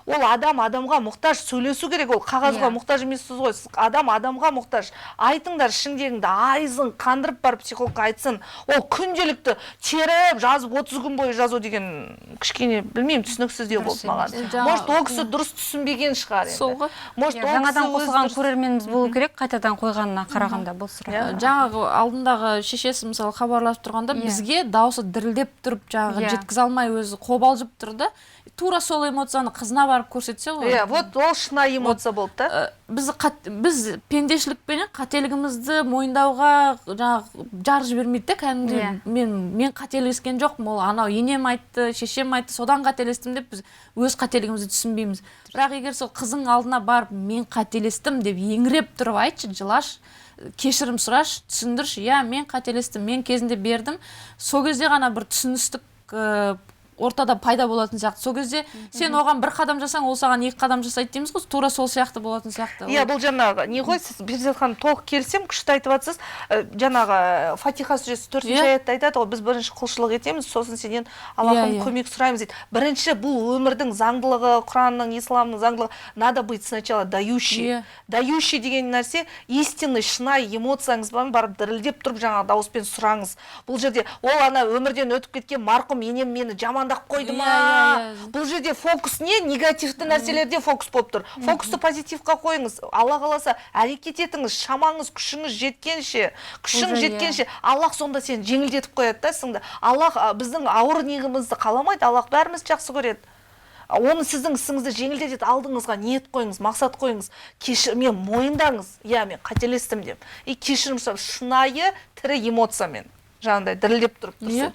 Ол адам адамға мұқтаж, сөйлесу керек, ол қағазға мұқтаж емессіз ғой, сіз адам адамға мұқтаж. Айтыңдар ішіңдегіңді, айызын қандырып барып психологқа айтсын. Ол күнделікті теріп, жазып, 30 күн бойы жазу деген кішкене, білмеймін, түсініксіздеу Дұрыс болды маған. емес. Может, ол кісі дұрыс түсінбеген шығар енді. Сол ғой. Может, ол Жаңадан кісі өзі қосылған дұрыс көрерменіміз болу керек, қайтадан қойғанына қарағанда бұл сұрақ. Жаңағы алдындағы шешесі мысалы хабарласып тұрғанда бізге дауысы дірілдеп тұрып, жаңағы жеткізе алмай өзі қобалжып тұр да. Тура сол эмоцияны қызына барып көрсетсе ғой. Иә, вот ол шынайы эмоция болды да. Біз пендешілікпенен қателігімізді мойындауға жаңағы жар жібермейді да, кәдімгідей мен қателескен жоқпын, ол анау енем айтты, шешем айтты, содан қателестім деп біз өз қателігімізді түсінбейміз. Бірақ егер сол қызың алдына барып мен қателестім деп еңіреп тұрып айтшы, жылашы, кешірім сұрашы, түсіндірші, иә, мен қателестім, мен кезінде бердім. Сол кезде ғана бір түсіністік ортада пайда болатын сияқты. Сол кезде сен оған бір қадам жасаң, ол саған екі қадам жасайды дейміз ғой, тура сол сияқты болатын сияқты. Иә, бұл жаңағы не ғой, сіз, Перизат ханым, толық келісемін, күшті айтып жатсыз. Жаңағы Фатиха сүресі 4-ші аятта айтады ғой, біз бірінші құлшылық етеміз, сосын сенен Аллахым көмек сұраймыз дейді. Бірінші бұл өмірдің заңдылығы, Құранның, исламның заңдылығы, надо быть сначала дающий. Дающий деген нәрсе истинный, шынайы эмоцияңызбен барып дірілдеп тұрып жаңағы дауыспен сұраңыз. Бұл жерде ол ана өмірден өтіп кеткен марқұм енем мені жамандап қойды ма? Бұл жерде фокус не? Негативті нәрселерде фокус болып тұр. Фокусты позитивқа қойыңыз. Алла қаласа әрекет етіңіз, шамаңыз, күшіңіз жеткенше, күшің жеткенше Аллах сонда сені жеңілдетіп қояды да сіңді. Аллах біздің ауыр негімізді қаламайды, Аллах бәрімізді жақсы көреді. Оны сіздің ісіңізді жеңілдетеді, алдыңызға ниет қойыңыз, мақсат қойыңыз, мен мойындаңыз, иә, мен қателестім деп. И кешірім сұрап, шынайы тірі эмоциямен, жаңағыдай дірілдеп тұрып тұрса.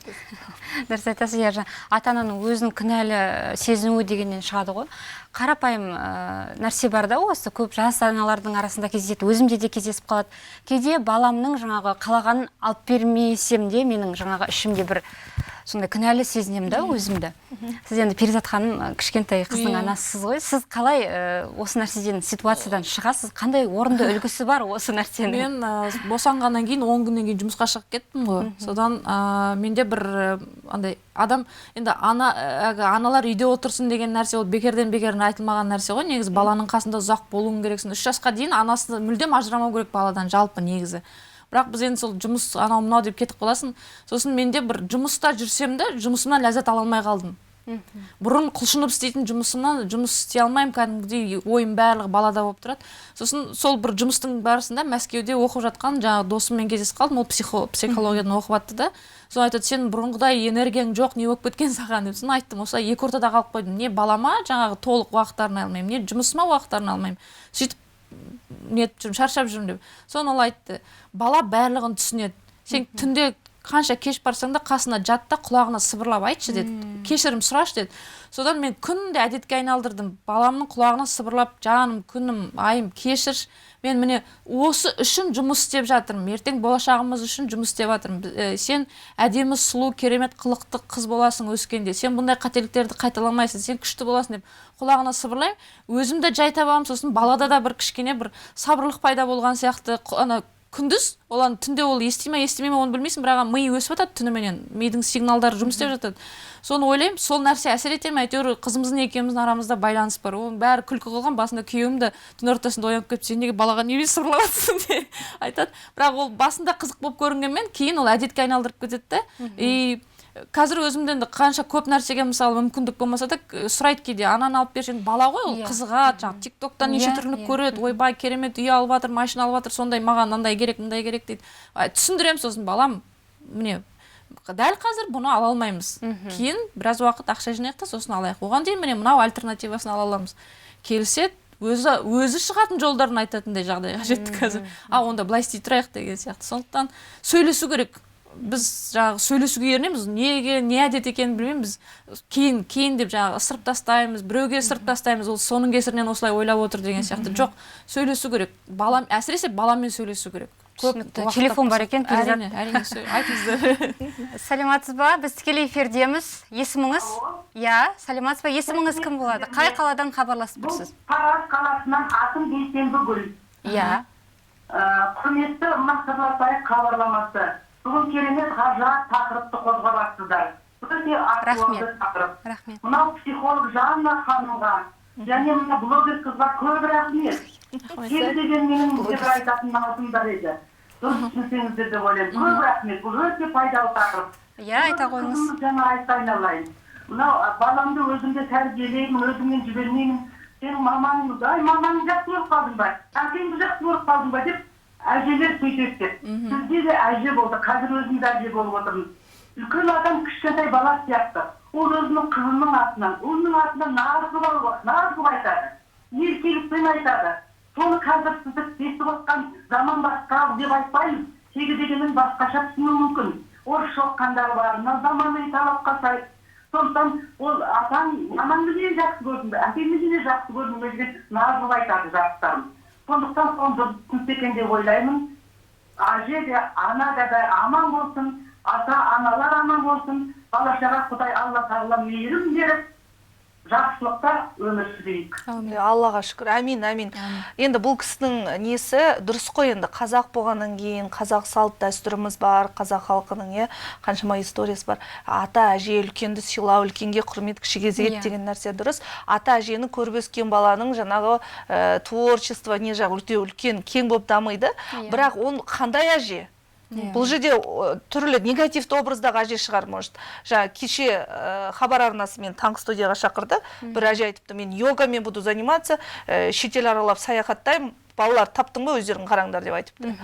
Дұрыс айтасыз, иә, ата-ананың өзін кінәлі сезінуі дегеннен шығады ғой. Қарапайым нәрсе бар да, осы көп жас аналардың арасында кездеседі, өзімде де кездесіп қалады. Кейде баламның жаңағы қалағанын алып бермесем де, менің жаңағы ішімде бір сондай кінәлі сезінемін да өзімді. Сіз енді, Перизат ханым, кішкентай қыздың анасысыз ғой. Сіз қалай осы нәрседен, ситуациядан шығасыз? Қандай орынды үлгісі бар осы нәрсенің? Мен босанғаннан кейін 10 күннен кейін жұмысқа шығып кеттім ғой. Содан менде бір андай адам, енді аналар үйде отырсын деген нәрсе, ол бекерден бекерін айтылмаған нәрсе ғой. Негізі баланың қасында ұзақ болуың керексің. 3 жасқа дейін анасы мүлдем ажырамау керек баладан жалпы негізі. Бірақ біз енді сол жұмыс анау мынау деп кетіп қаласың. Сосын менде бір жұмыста жүрсем де жұмысымнан ләззат ала алмай қалдым. Бұрын құлшынып істейтін жұмысымнан жұмыс істей алмаймын, кәдімгідей ойым барлығы балада болып тұрады. Сосын сол бір жұмыстың барысында Мәскеуде оқып жатқан жаңағы досыммен кездесіп қалдым, ол психологиядан оқып жатты да. Соны айтады, сен бұрынғыдай энергияң жоқ, не болып кеткен саған деп. Соны айттым, осылай екі ортада қалып қойдым. Не балама жаңағы толық уақыт арнай алмаймын, не жұмысыма уақыт арнай алмаймын. Сөйтіп нетіп жүрмін, шаршап жүрмін деп. Соны ол айтты, бала барлығын түсінеді. Сен түнде қанша кеш барсаң да қасына жат та құлағына сыбырлап айтшы деді, кешірім сұрашы деді. Содан мен күнде әдетке айналдырдым, баламның құлағына сыбырлап, жаным, күнім, айым, кешірші, мен міне осы үшін жұмыс істеп жатырмын, ертең болашағымыз үшін жұмыс істеп жатырмын. Сен әдемі, сұлу, керемет, қылықты қыз боласың өскенде, сен бұндай қателіктерді қайталамайсың, сен күшті боласың деп құлағына сыбырлаймын. Өзім де жай табамын, сосын балада да бір кішкене бір сабырлық пайда болған сияқты. Ана күндіз, ол ана түнде ол ести ме, естімей ме оны білмейсің, бірақ ми өсіп жатады түніменен, мидың сигналдары жұмыс істеп жатады. Соны ойлаймын, сол нәрсе әсер ете ме, әйтеуір қызымыздың екеуміздің арамызда байланыс бар. Оның бәрі күлкі қылған, басында күйеуім де түн ортасында оянып кетіп, сен неге балаға немен сыбырлап жатсың деп айтады. Бірақ ол басында қызық болып көрінгенмен, кейін ол әдетке айналдырып кетеді де. И қазір өзімде енді қанша көп нәрсеге мысалы мүмкіндік болмаса да сұрайды кейде, ананы алып берші, бала ғой ол, қызығады, жаңағы тиктоктан неше түрлі көреді, ойбай керемет үй алып жатыр, машина алып жатыр, сондай маған мынандай керек, мындай керек дейді. Түсіндіремін сосын, балам, міне дәл қазір бұны ала алмаймыз, кейін біраз уақыт ақша жинайық та сосын алайық, оған дейін міне мынау альтернативасын ала аламыз. Келіседі, өзі шығатын жолдарын айтатындай жағдайға жеттік қазір. А онда былай істей тұрайық деген сияқты. Сондықтан сөйлесу керек. Біз жаңағы сөйлесуге ерінеміз, неге, не әдет екенін білмеймін, біз кейін деп жаңағы ысырып тастаймыз, біреуге ысырып тастаймыз, ол соның кесірінен осылай ойлап отыр деген сияқты. Жоқ, сөйлесу керек. Балам, әсіресе баламмен сөйлесу керек. Көп телефон бар екен, Перизат. Әрине, әрине, айтыңыздар. Саламатсыз ба? Біз тікелей эфирдеміз. Есіміңіз? Иә, саламатсыз ба? Есіміңіз кім болады? Қай қаладан хабарласып тұрсыз? Тараз қаласынан, атым Бейсенбігүл. Иә. Құрметті Сырласайық хабарламасы. Бүгін керемет ғажап тақырыпты қозғап. Өте актуалды тақырып. Рахмет. Мынау психолог Жанна ханымға және мына блогер қызға көп рахмет. Кез деген менің бір айтатын маңызым бар еді. Дұрыс түсінсеңіздер деп ойлаймын. Көп рахмет. Бұл өте пайдалы тақырып. Иә, айта қойыңыз. Жаңа айтты айналайын. Мынау баламды өзімде тәрбиелеймін, өзімнен жібермеймін. Сенің мамаң, ай мамаңды жақсы көріп қалдың ба? Әкеңді жақсы көріп қалдың ба деп әжелер сөйтеді деп. Бізде де әже болды, қазір өзім де әже болып отырмын. Үлкен адам кішкентай бала сияқты. Ол өзінің қызының атынан, ұлының атынан наз қылып айтады. Еркелікпен айтады. Соны қазір сізді естіп отқан заман басқа деп айтпаймыз. Тегі дегеннің басқаша түсіну мүмкін. Орысша оқығандар бар, мына заманның талапқа сай. Сондықтан ол атаң, мамаңды не жақсы көрдің бе, әкеңді не жақсы көрдің бе деген наз қылып айтады жастарым. Сондықтан соны дұрыс түсінсе екен деп ойлаймын. Әже де, ана да аман болсын. Ата аналар аман болсын, бала шаға Құдай Алла Тағала мейірім беріп, жақсылықта өмір сүрейік. Аллаға шүкір, әмин, әмин. Енді бұл кісінің несі дұрыс қой, енді қазақ болғаннан кейін қазақ салт дәстүріміз бар, қазақ халқының қаншама историясы бар. Ата әже үлкенді сыйлау, үлкенге құрмет, кішіге ізет деген нәрсе дұрыс. Ата әжені көріп өскен баланың жаңағы творчество не жағы өте үлкен, кең болып дамиды. Бірақ он қандай әже? Бұл жерде түрлі негативті образдағы әже шығар, может. Жаңа кеше Хабар арнасы мен таңғы студияға шақырды. Бір әже айтыпты: «Мен йогамен буду заниматься, шетел аралап саяхаттаймын, балалар таптың ба, өздерің қараңдар», – деп айтыпты.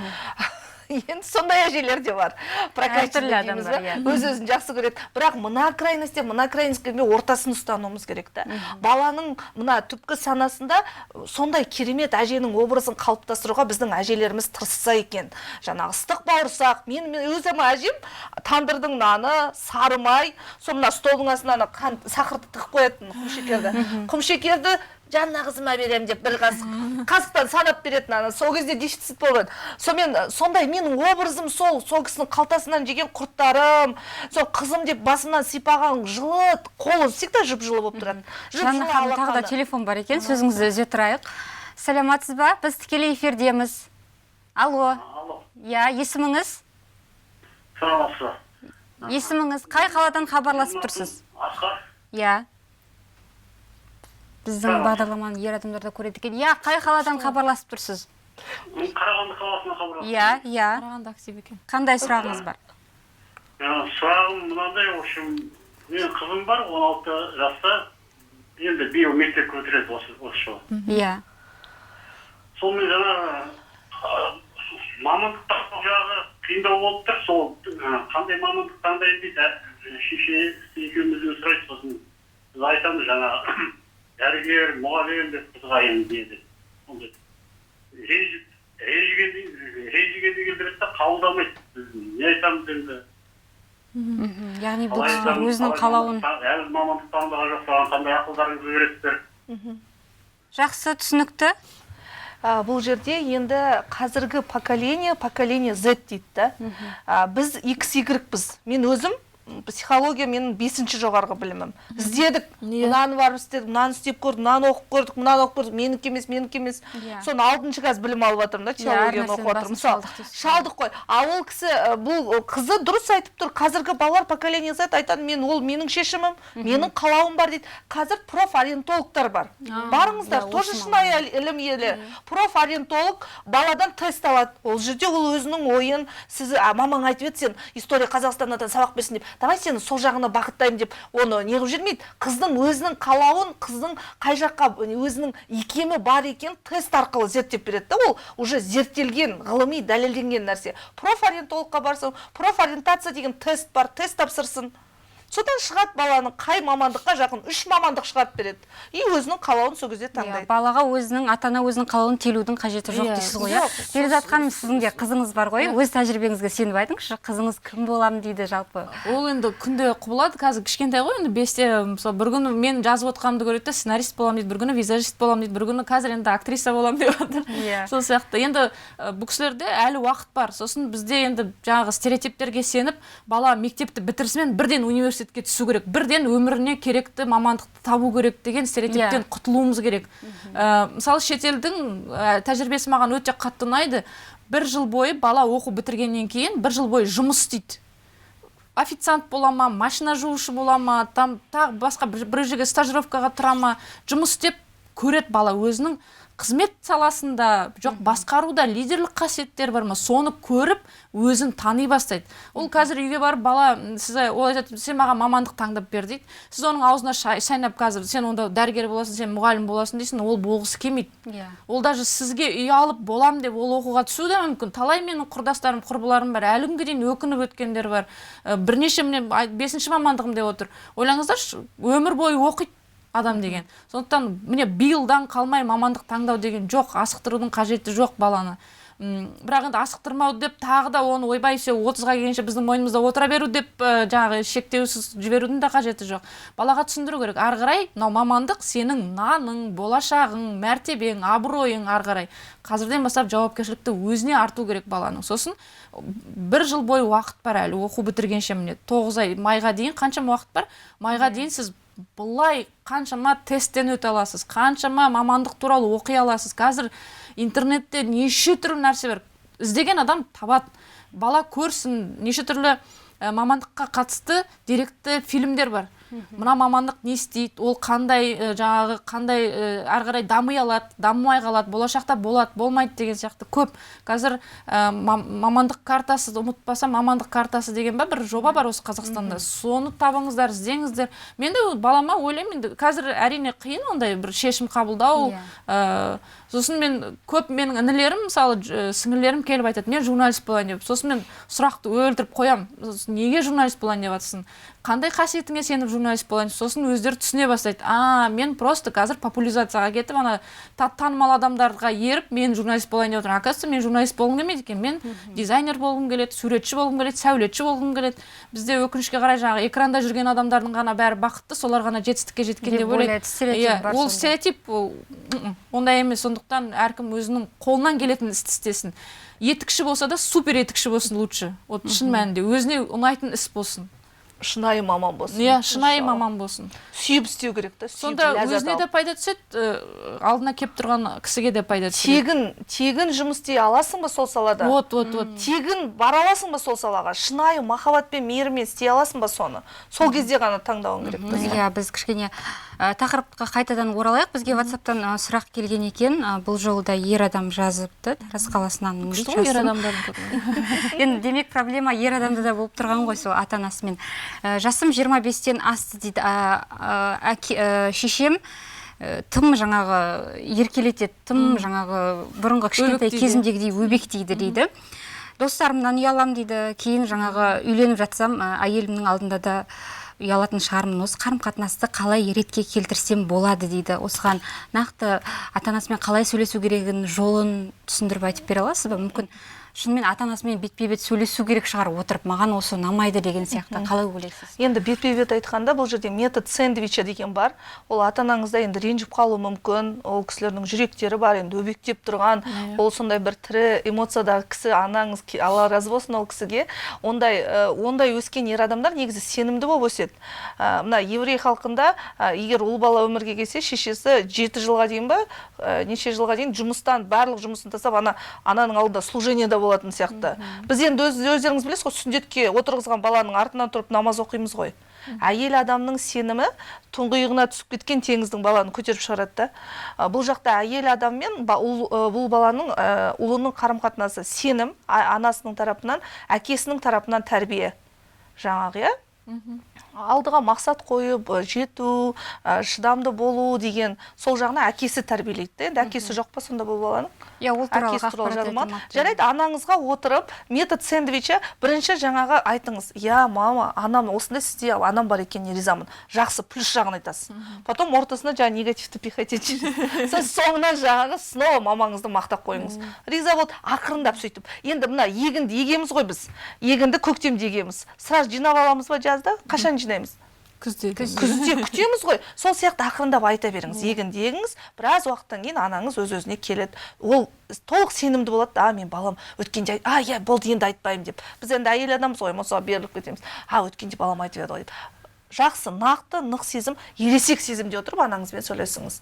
Енді сондай әжелер де бар. Әртүрлі дейміз адамдар, ба? Иә. Өз өзін жақсы көреді. Бірақ мына крайностьте, мына крайностьке ортасын ұстануымыз керек та. Баланың мына түпкі санасында сондай керемет әженің образын қалыптастыруға біздің әжелеріміз тырысса екен. Жаңағы ыстық бауырсақ, мен өзім әжем тандырдың наны, сары май, сол мына столдың астына ана қант, сахарды тығып қоятын, құмшекерді. Құмшекерді «Жанна қызыма беремін» деп бір қасық қасықтан санап беретін, ана сол кезде дефицит болған. Сонымен сондай менің образым сол кісінің қалтасынан жеген құрттарым, сол қызым деп басымнан сипаған жылы қолы всегда жып жылы болып тұрады. Жанна Жып-жылы ханым, тағы да алақаны. телефон бар екен, сөзіңізді үзе тұрайық. Саламатсыз ба? Біз тікелей эфирдеміз. Алло. Алло. Иә, есіміңіз? Саламатсыз ба? Есіміңіз, қай қаладан хабарласып тұрсыз? Асқар. Иә, біздің бағдарламаны ер адамдар да көреді екен. Иә, қай қаладан хабарласып тұрсыз? Мен Қарағанды қаласынан хабарласып. Иә. Қарағанды актив екен. Қандай сұрағыңыз бар? Сұрағым мынандай, в общем, менің қызым бар, 16 жаста, енді биыл мектепке бітіреді осы жылы. Сонымен жаңағы мамандық таңдау жағы қиындау болып тұр. Сол қандай мамандық таңдаймын дейді, шеше екеумізден сұрайды. Сосын біз айтамыз, жаңағы дәрігер, мұғалім деп қызға. Енді не деп ондай ренжігенде келтіреді да, қабылдамайды. Біз не айтамыз енді? Яғни бұл Қалай кісілер айтамыз, өзінің қалай қалауын әлі мамандық таңдаған жоқ, соған қандай ақылдарыңызды бересіздер? Жақсы, түсінікті. Бұл жерде енді қазіргі поколение, поколение Z дейді да. Біз XY-піз. Мен өзім психология менің бесінші жоғарғы білімім. Іздедік, мынаны барып істедік, мынаны істеп көрдік, мынаны оқып көрдік, мынаны оқып көрдік, менікі емес, менікі емес. Соны алтыншы қазір білім алып жатырмын да, Әр теологияны нәрсенің оқып жатырмын. басын Мысалы, шалдық дейсіз. Шалдық қой. А ол кісі, бұл қызы дұрыс айтып тұр. Қазіргі балалар, поколение Z айтады: «Мен, ол менің шешімім, менің қалауым бар», – дейді. Қазір профориентологтар бар. Барыңыздар, тоже осы шынайы ілім иелері. Профориентолог баладан тест алады. Ол жерде ол өзінің ойын, сіз мамаң айтып еді, сен история Қазақстаннан сабақ берсін деп. Давай сені сол жағына бағыттаймын деп, оны неғып жүрмейді. Қыздың өзінің қалауын, қыздың қай жаққа өзінің икемі бар екенін тест арқылы зерттеп береді да, ол уже зерттелген, ғылыми дәлелденген нәрсе. Профориентологқа барсын, профориентация деген тест бар, тест тапсырсын. Содан шығады баланың қай мамандыққа жақын, үш мамандық шығарып береді. И өзінің қалауын сол кезде таңдайды. Балаға өзінің ата ана өзінің қалауын телудің қажеті жоқ Иә. дейсіз ғой, иә? Жоқ. Перизат ханым, сіздің де қызыңыз бар ғой, өз тәжірибеңізге сеніп айтыңызшы, қызыңыз кім боламын дейді жалпы? Ол енді күнде құбылады, қазір кішкентай ғой енді, 5-те. Мысалы, бір күні мен жазып отқанымды көреді де, сценарист боламын дейді, бір күні визажист боламын дейді, бір күні қазір енді актриса боламын деп жатыр. Сол сияқты енді бұл кісілерде әлі уақыт бар. Сосын бізде енді жаңағы стереотиптерге сеніп, бала мектепті бітірісімен бірден университетке түсу керек, бірден өміріне керекті мамандықты табу керек деген стереотиптен Иә. құтылуымыз керек. Мысалы, шетелдің тәжірибесі маған өте қатты ұнайды. Бір жыл бойы бала оқу бітіргеннен кейін бір жыл бойы жұмыс істейді: официант бола ма, машина жуушы бола ма, там тағы басқа бір жерге стажировкаға тұра ма, жұмыс істеп көреді бала өзінің қызмет саласында, жоқ, басқаруда лидерлік қасиеттері бар ма, соны көріп өзін тани бастайды. Ол қазір үйге барып бала сіз, ол айтады: «Сен маған мамандық таңдап бер», – дейді. Сіз оның аузына шайнап қазір «Сен онда дәрігер боласың, сен мұғалім боласың» дейсің, ол болғысы келмейді. Ол даже сізге ұялып болам деп ол оқуға түсуі де мүмкін. Талай менің құрдастарым, құрбыларым бар, әлі күнге дейін өкініп өткендер бар. Бірнеше міне бесінші мамандығым деп отыр. Ойлаңыздаршы, өмір бойы оқиды адам деген. Сондықтан міне биылдан қалмай мамандық таңдау деген жоқ, асықтырудың қажеті жоқ баланы. Бірақ енді асықтырмау деп тағы да оны ойбай все 30-ға келгенше біздің мойнымызда отыра беру деп жаңағы шектеусіз жіберудің де қажеті жоқ. Балаға түсіндіру керек. Ары қарай мынау мамандық сенің наның, болашағың, мәртебең, абыройың ары қарай. Қазірден бастап жауапкершілікті өзіне арту керек баланың. Сосын бір жыл бойы уақыт бар әлі, оқу бітіргенше, міне 9 ай, майға дейін қаншама уақыт бар. Майға дейін сіз былай қаншама тесттен өте аласыз, қаншама мамандық туралы оқи аласыз. Қазір интернетте неше түрлі нәрсе бар, іздеген адам табады. Бала көрсін, неше түрлі мамандыққа қатысты деректі фильмдер бар. Мына мамандық не істейді, ол қандай жаңағы қандай ары қарай дами алады, дамымай қалады, болашақта болады, болмайды деген сияқты көп. Қазір мамандық картасы, ұмытпасам, мамандық картасы деген ба бір жоба бар осы Қазақстанда. Соны табыңыздар, іздеңіздер. Мен де балама ойлаймын, енді қазір әрине қиын ондай бір шешім қабылдау. Сосын мен көп менің інілерім, мысалы, сіңілілерім келіп айтады, мен журналист болайын деп. Сосын мен сұрақты өлтіріп қоям. Неге журналист болайын деп жатсың? Қандай қасиетіңе сеніп журналист болайын? Сосын өздері түсіне бастайды. А, мен просто қазір популяризацияға кетіп, ана танымал адамдарға еріп, мен журналист болайын деп отырмын. Оказывается, мен журналист болғым келмейді екен. Мен дизайнер болғым келеді, суретші болғым келеді, сәулетші болғым келеді. Бізде өкінішке қарай жаңағы экранда жүрген адамдардың ғана бәрі бақытты, солар ғана жетістікке жеткен деп ойлайды. Иә, ол стереотип, ондай емес. Сондықтан әркім өзінің қолынан келетін істі істесін. Етікші болса да супер етікші болсын лучше. Вот шын мәнінде өзіне ұнайтын іс болсын. Шынайы маман болсын. Иә, шынайы маман болсын. Сүйіп істеу керек та. Сонда өзіне де пайда түседі, алдына кеп тұрған кісіге де пайда түседі. Тегін жұмыс істей аласың ба сол салада? Вот, вот, вот. Тегін бара аласың ба сол салаға? Шынайы махаббатпен, мейіріммен істей аласың ба соны? Сол кезде ғана таңдауың керек. Иә, біз кішкене тақырыпқа қайтадан оралайық. Бізге WhatsApp-тан сұрақ келген екен. Бұл жолы да ер адам жазыпты. Тараз қаласынан. Күшті ғой ер адамдардың. Енді демек проблема ер адамда да болып тұрған ғой сол ата-анасымен. Жасым 25-тен асты дейді. Шешем тым жаңағы еркелетеді, тым жаңағы бұрынғы кішкентай кезімдегідей өбектейді дейді. Достарымнан ұялам дейді. Кейін жаңағы үйленіп жатсам, әйелімнің алдында да ұялатын шығармын. Осы қарым-қатынасты қалай ретке келтірсем болады дейді. Осыған нақты ата-анасымен қалай сөйлесу керегін, жолын түсіндіріп айтып бере аласыз ба? Мүмкін шынымен ата-анасымен бетпе-бет сөйлесу керек шығар, отырып маған осы ұнамайды деген сияқты. Қалай ойлайсыз? Енді бетпе-бет айтқанда бұл жерде метод сэндвича деген бар. Ол ата-анаңызда енді ренжіп қалуы мүмкін, ол кісілердің жүректері бар, енді өбектеп тұрған, ол сондай бір тірі эмоциядағы кісі, анаңыз, Алла разы болсын ол кісіге. Ондай өскен ер адамдар негізі сенімді болып өседі. Мына еврей халқында егер ұл бала өмірге келсе, шешесі 7 жылға дейін ба, неше жылға дейін жұмыстан, барлық жұмысын тастап, ананың алдында служениеда болатын сияқты. Біз енді өздеріңіз білесіз ғой, сүндетке отырғызған баланың артынан тұрып намаз оқимыз ғой. Әйел адамның сенімі тұңғиығына түсіп кеткен теңіздің баланы көтеріп шығарады да. Бұл жақта әйел адам мен бұл баланың, ұлының қарым-қатынасы сенім, анасының тарапынан, әкесінің тарапынан тәрбие. Жаңағы, иә? Алдыға мақсат қойып, жету, шыдамды болу деген сол жағына әкесі тәрбиелейді. Енді әкесі жоқ па сонда бұл баланың? Иә, ол туралы ақпарат айтылмапты. Жарайды, анаңызға отырып, метод сэндвича бірінші жаңағы айтыңыз. Я, мама, анам осындай, сізде анам бар екеніне ризамын. Жақсы, плюс жағын айтасыз. Потом ортасына жаңа негативті пихать етесіз. Соңынан жаңағы снова мамаңызды мақтап қойыңыз. Риза болды, ақырындап сөйтіп. Енді мына егінді егеміз ғой біз. Егінді көктемде егеміз. Сразу жинап аламыз ба жазда? Қашан жинаймыз? Күзде. Күзде күтеміз ғой. Сол сияқты ақырындап айта беріңіз. Егінді егіңіз, біраз уақыттан кейін анаңыз өз-өзіне келеді. Ол толық сенімді болады. А, мен балам өткенде, а, иә, болды, енді айтпаймын деп. Біз енді әйел адамбыз ғой, эмоцияға беріліп кетеміз. А, өткенде балам айтып еді ғой деп. Жақсы, нақты, нық сезім, ересек сезімде отырып анаңызбен сөйлесіңіз.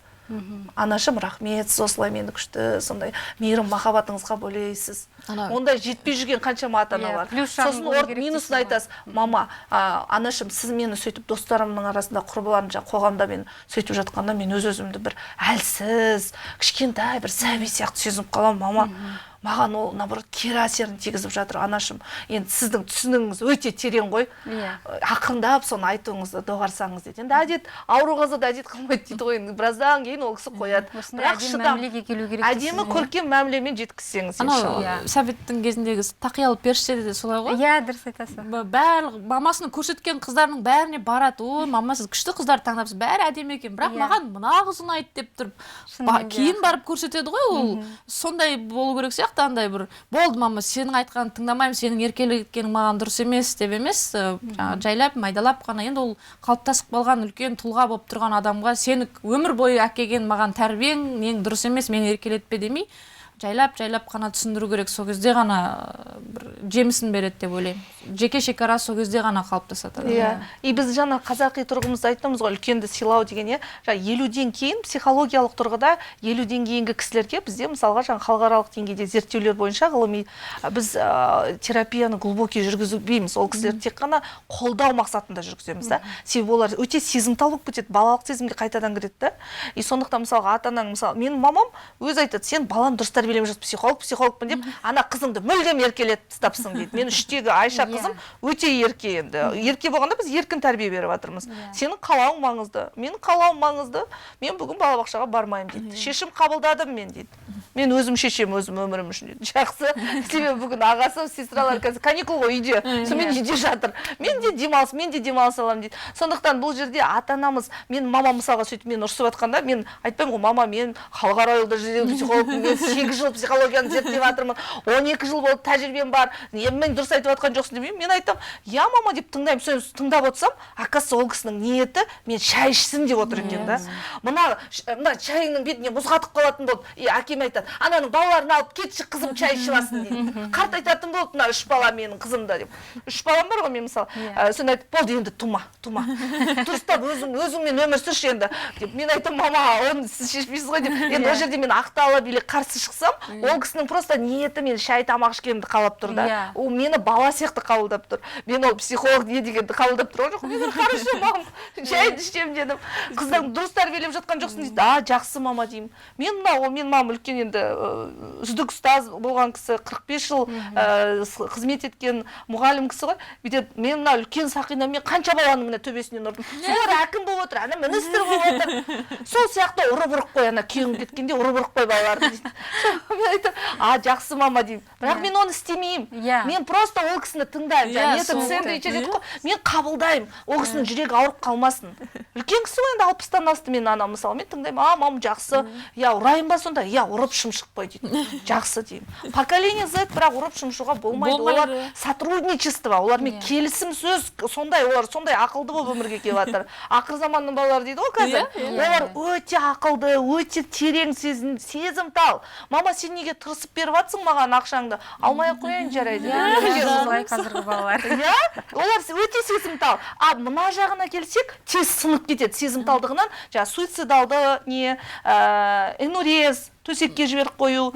Анашым, рахмет, сіз осылай мені күшті, сондай мейірім махаббатыңызға бөлейсіз. Ондай жетпей жүрген қаншама ата-аналар. Сосын минусын айтасыз. Мама, анашым, сіз мені сөйтіп достарымның арасында, құрбыларым, қоғамда мен сөйтіп жатқанда мен өз-өзімді бір әлсіз, кішкентай бір сәби сияқты сезініп қаламын, мама. Маған ол, наоборот, кері әсерін тигізіп жатыр, анашым. Енді сіздің түсінігіңіз өте терең ғой. Ақырындап соны айтуыңызды доғарсаңыз дейді. Енді әдет, ауру қызды да әдет қылмайды дейді ғой. Енді біраздан кейін ол кісі қояды. Бірақ шыдам, әдемі көркем мәмілемен жеткізсеңіз, иншалла. Советтің кезіндегі тақиялы періште де солай ғой. Иә, дұрыс айтасыз. Барлық мамасының көрсеткен қыздарының бәріне барады. О, мама, сіз күшті қыздарды таңдапсыз, бәрі әдемі екен. Бірақ маған мына қыз ұнайды деп тұрып, кейін барып көрсетеді ғой ол. Сондай болу керек сияқты. Бірақ та андай бір болды, мама, сенің айтқаныңды тыңдамаймын, сенің еркелеткенің маған дұрыс емес деп емес, жаңағы жайлап майдалап қана. Енді ол қалыптасып қалған үлкен тұлға болып тұрған адамға сені өмір бойы әкелген маған тәрбиең нең дұрыс емес, мені еркелетпе демей, жайлап жайлап қана түсіндіру керек. Сол кезде ғана бір жемісін береді деп ойлаймын. Жеке шекара сол кезде ғана қалыптасады. Иә, и біз жаңа қазақи тұрғымызда айттымыз ғой, үлкенді сыйлау деген, иә. Жаңа 50-ден кейін психологиялық тұрғыда 50-ден кейінгі кісілерге бізде, мысалға, жаңа халықаралық деңгейде зерттеулер бойынша ғылыми біз терапияны глубокий жүргізбейміз. Ол кісілер тек қана қолдау мақсатында жүргіземіз да. Себебі олар өте сезімтал болып кетеді, балалық сезімге қайтадан кіреді да. И сондықтан, мысалға, ата анаң, мысалы, менің мамам өзі айтады: «Сен баланы дұрыс тәрбиелемей жүрсің, психолог, психологпын деп, ана қызыңды мүлдем еркелетіп тастапсың», — дейді. Мен үштегі Айша қызым өте ерке енді. Ерке болғанда, біз еркін тәрбие беріп жатырмыз. «Сенің қалауың маңызды, менің қалауым маңызды, мен бүгін балабақшаға бармаймын», — дейді. «Шешім қабылдадым мен», — дейді. «Мен өзім шешемін өзім өмірім үшін», — дейді. Жақсы. Себебі бүгін ағасы, сестралар қазір каникул ғой үйде. Сонымен үйде жатыр. «Мен де демалыс, мен де демалыс аламын», — дейді. Сондықтан бұл жерде ата анамыз, мен мамам, мысалға, сөйтіп мені ұрсып жатқанда, мен айтпаймын ғой: «Мама, мен халықаралық дәрежедегі психологпын, мен 8 жыл психологияны зерттеп жатырмын, 12 жыл болды тәжірибем бар, мен дұрыс айтып жатқан жоқсың», — демеймін. Мен айтамын: «Иә, мама», — деп тыңдаймын. Соны тыңдап отырсам, оказывается, ол кісінің ниеті мен шай ішсін деп отыр екен да. Мына шайыңның бетіне мұз қатып қалатын болды. И әкем айтады: «Ананың балаларын алып кетші, қызым шай ішіп алсын», — дейді. «Қартайтатын болды мына үш бала менің қызымды», — деп. Үш балам бар ғой мен, мысалы. Соны айтып: «Болды енді, тума, тума, дұрыстап өзің өзіңмен өмір сүрші енді», — деп. Мен айтамын: «Мама, оны сіз шешпейсіз ғой», — деп. Енді ол жерде мен ақталып или қарсы шықсам, ол кісінің просто ниеті мен шай, тамақ ішкенімді қалап тұр да. Ол мені бала сияқты қабылдап тұр. Мен ол психолог не дегенді қабылдап тұрған жоқпын. Мен: «Хорошо, мам, шайды ішемін», — дедім. «Қыздарың дұрыс тәрбиелеп жатқан жоқсың», — дейді. «А, жақсы, мама», — деймін. Мен мына ол менің мамам үлкен енді үздік ұстаз болған кісі, 45 жыл қызмет еткен мұғалім кісі ғой. Бүйтеді: «Мен мына үлкен сақинамен қанша баланы мына төбесінен ұрдым, солар әкім болып отыр, ана министр болып отыр. Сол сияқты ұрып ұрып қой, ана күйеуің кеткенде ұрып ұрып қой балаларды», — дейді. Мен айтамын: «А, жақсы, мама», — деймін. Бірақ мен оны істемеймін. Мен просто ол кісіні тыңдаймын. Жаңа метод сэндвича дедік қой, мен қабылдаймын. Ол кісінің жүрегі ауырып қалмасын, үлкен кісі ғой енді, 60-тан асты менің анам, мысалы. Мен тыңдаймын: «А, мам, жақсы, иә, ұрайын ба сонда?» «Иә, ұрып шымшып қой», — дейді. «Жақсы», — деймін. Поколение Z, бірақ ұрып шымшуға болмайды. Олар Болмайды. сотрудничество, олармен келісім сөз сондай, олар сондай ақылды болып өмірге келіп жатыр. Ақыр заманның балалары дейді ғой қазір. Иә, иә. Олар өте ақылды, өте терең сезім, сезімтал. «Мама, сен неге тырысып беріп жатсың маған ақшаңды? Алмай ақ қояйын, жарайды». Солай қазіргі балалар. Иә, олар өте сезімтал. А мына жағына келсек, тез сынып кетеді сезімталдығынан. Жаңағы суицидалды не, энурез, төсекке жіберіп қою,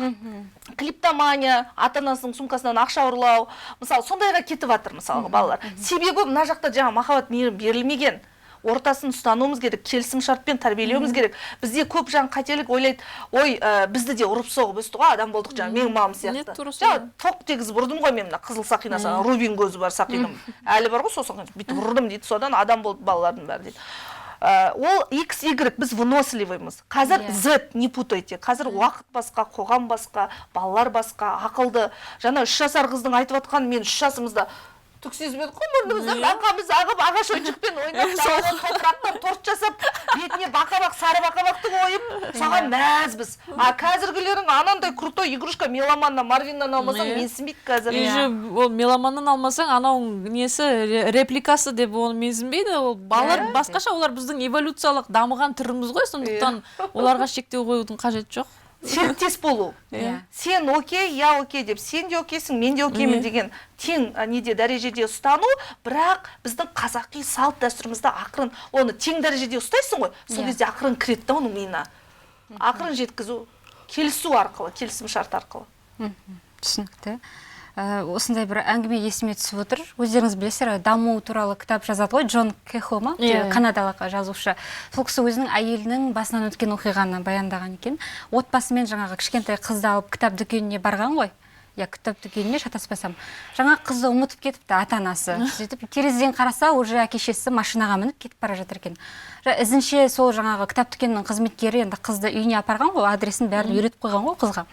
клептомания, ата анасының сумкасынан ақша ұрлау, мысалы, сондайға кетіп жатыр, мысалға, балалар. Себебі мына жақта жаңа махаббат, мейірім берілмеген. Ортасын ұстануымыз керек, келісім шартпен тәрбиелеуіміз керек. Бізде көп жаңа қателік ойлайды: «Ой, бізді де ұрып соғып өсті ғой, адам болдық», жаңа менің мамам сияқты. Нет, тура Жаңа солай. тоқ тегізіп ұрдым ғой мен, мына қызыл сақинасы, ана рубин көзі бар сақинам әлі бар ғой, сол сақина, бүйтіп ұрдым дейді, содан адам болды балалардың бәрі дейді. Ол X, Y, біз выносливыймыз. Қазір Z, не путайте. Қазір уақыт басқа, қоғам басқа, балалар басқа, ақылды. Жаңа 3 жасар қыздың айтып жатқан, мен 3 жасымызда түк сезбедік қой, мұрнымыздан бақамыз ағып, ағаш ойыншықпен ойнап, далада топырақтан торт жасап, бетіне бақабақ, сары бақабақты қойып, соған мәзбіз. А қазіргілерің анандай крутой игрушка Меломаннан, Марвиннан алмасаң, менсінбейді қазір. Еще ол Меломаннан алмасаң, анау несі репликасы деп оны менсінбейді. Ол балалар басқаша, олар біздің эволюциялық дамыған түріміз ғой, сондықтан оларға шектеу қоюдың қажеті жоқ. Серіктес болу. Сен окей, я окей деп, сен де окейсің, мен де океймін деген тең неде дәрежеде ұстану. Бірақ біздің қазақи салт дәстүрімізді ақырын, оны тең дәрежеде ұстайсың ғой, сол кезде ақырын кіреді да оның миына, ақырын жеткізу, келісу арқылы, келісім шарт арқылы. Түсінікті. Осындай бір әңгіме есіме түсіп отыр. Өздеріңіз білесіздер, даму туралы кітап жазады ғой, Джон Кехо ма? Иә. Канадалық жазушы. Сол кісі өзінің әйелінің басынан өткен оқиғаны баяндаған екен. Отбасымен жаңағы кішкентай қызды алып кітап дүкеніне барған ғой. Иә, кітап дүкеніне, шатаспасам. Жаңа қызды ұмытып кетіпті ата анасы. Сөйтіп терезеден қараса, уже әке шешесі машинаға мініп кетіп бара жатыр екен. Ізінше сол жаңағы кітап дүкенінің қызметкері енді қызды үйіне апарған ғой, адресін бәрін үйретіп қойған ғой қызға.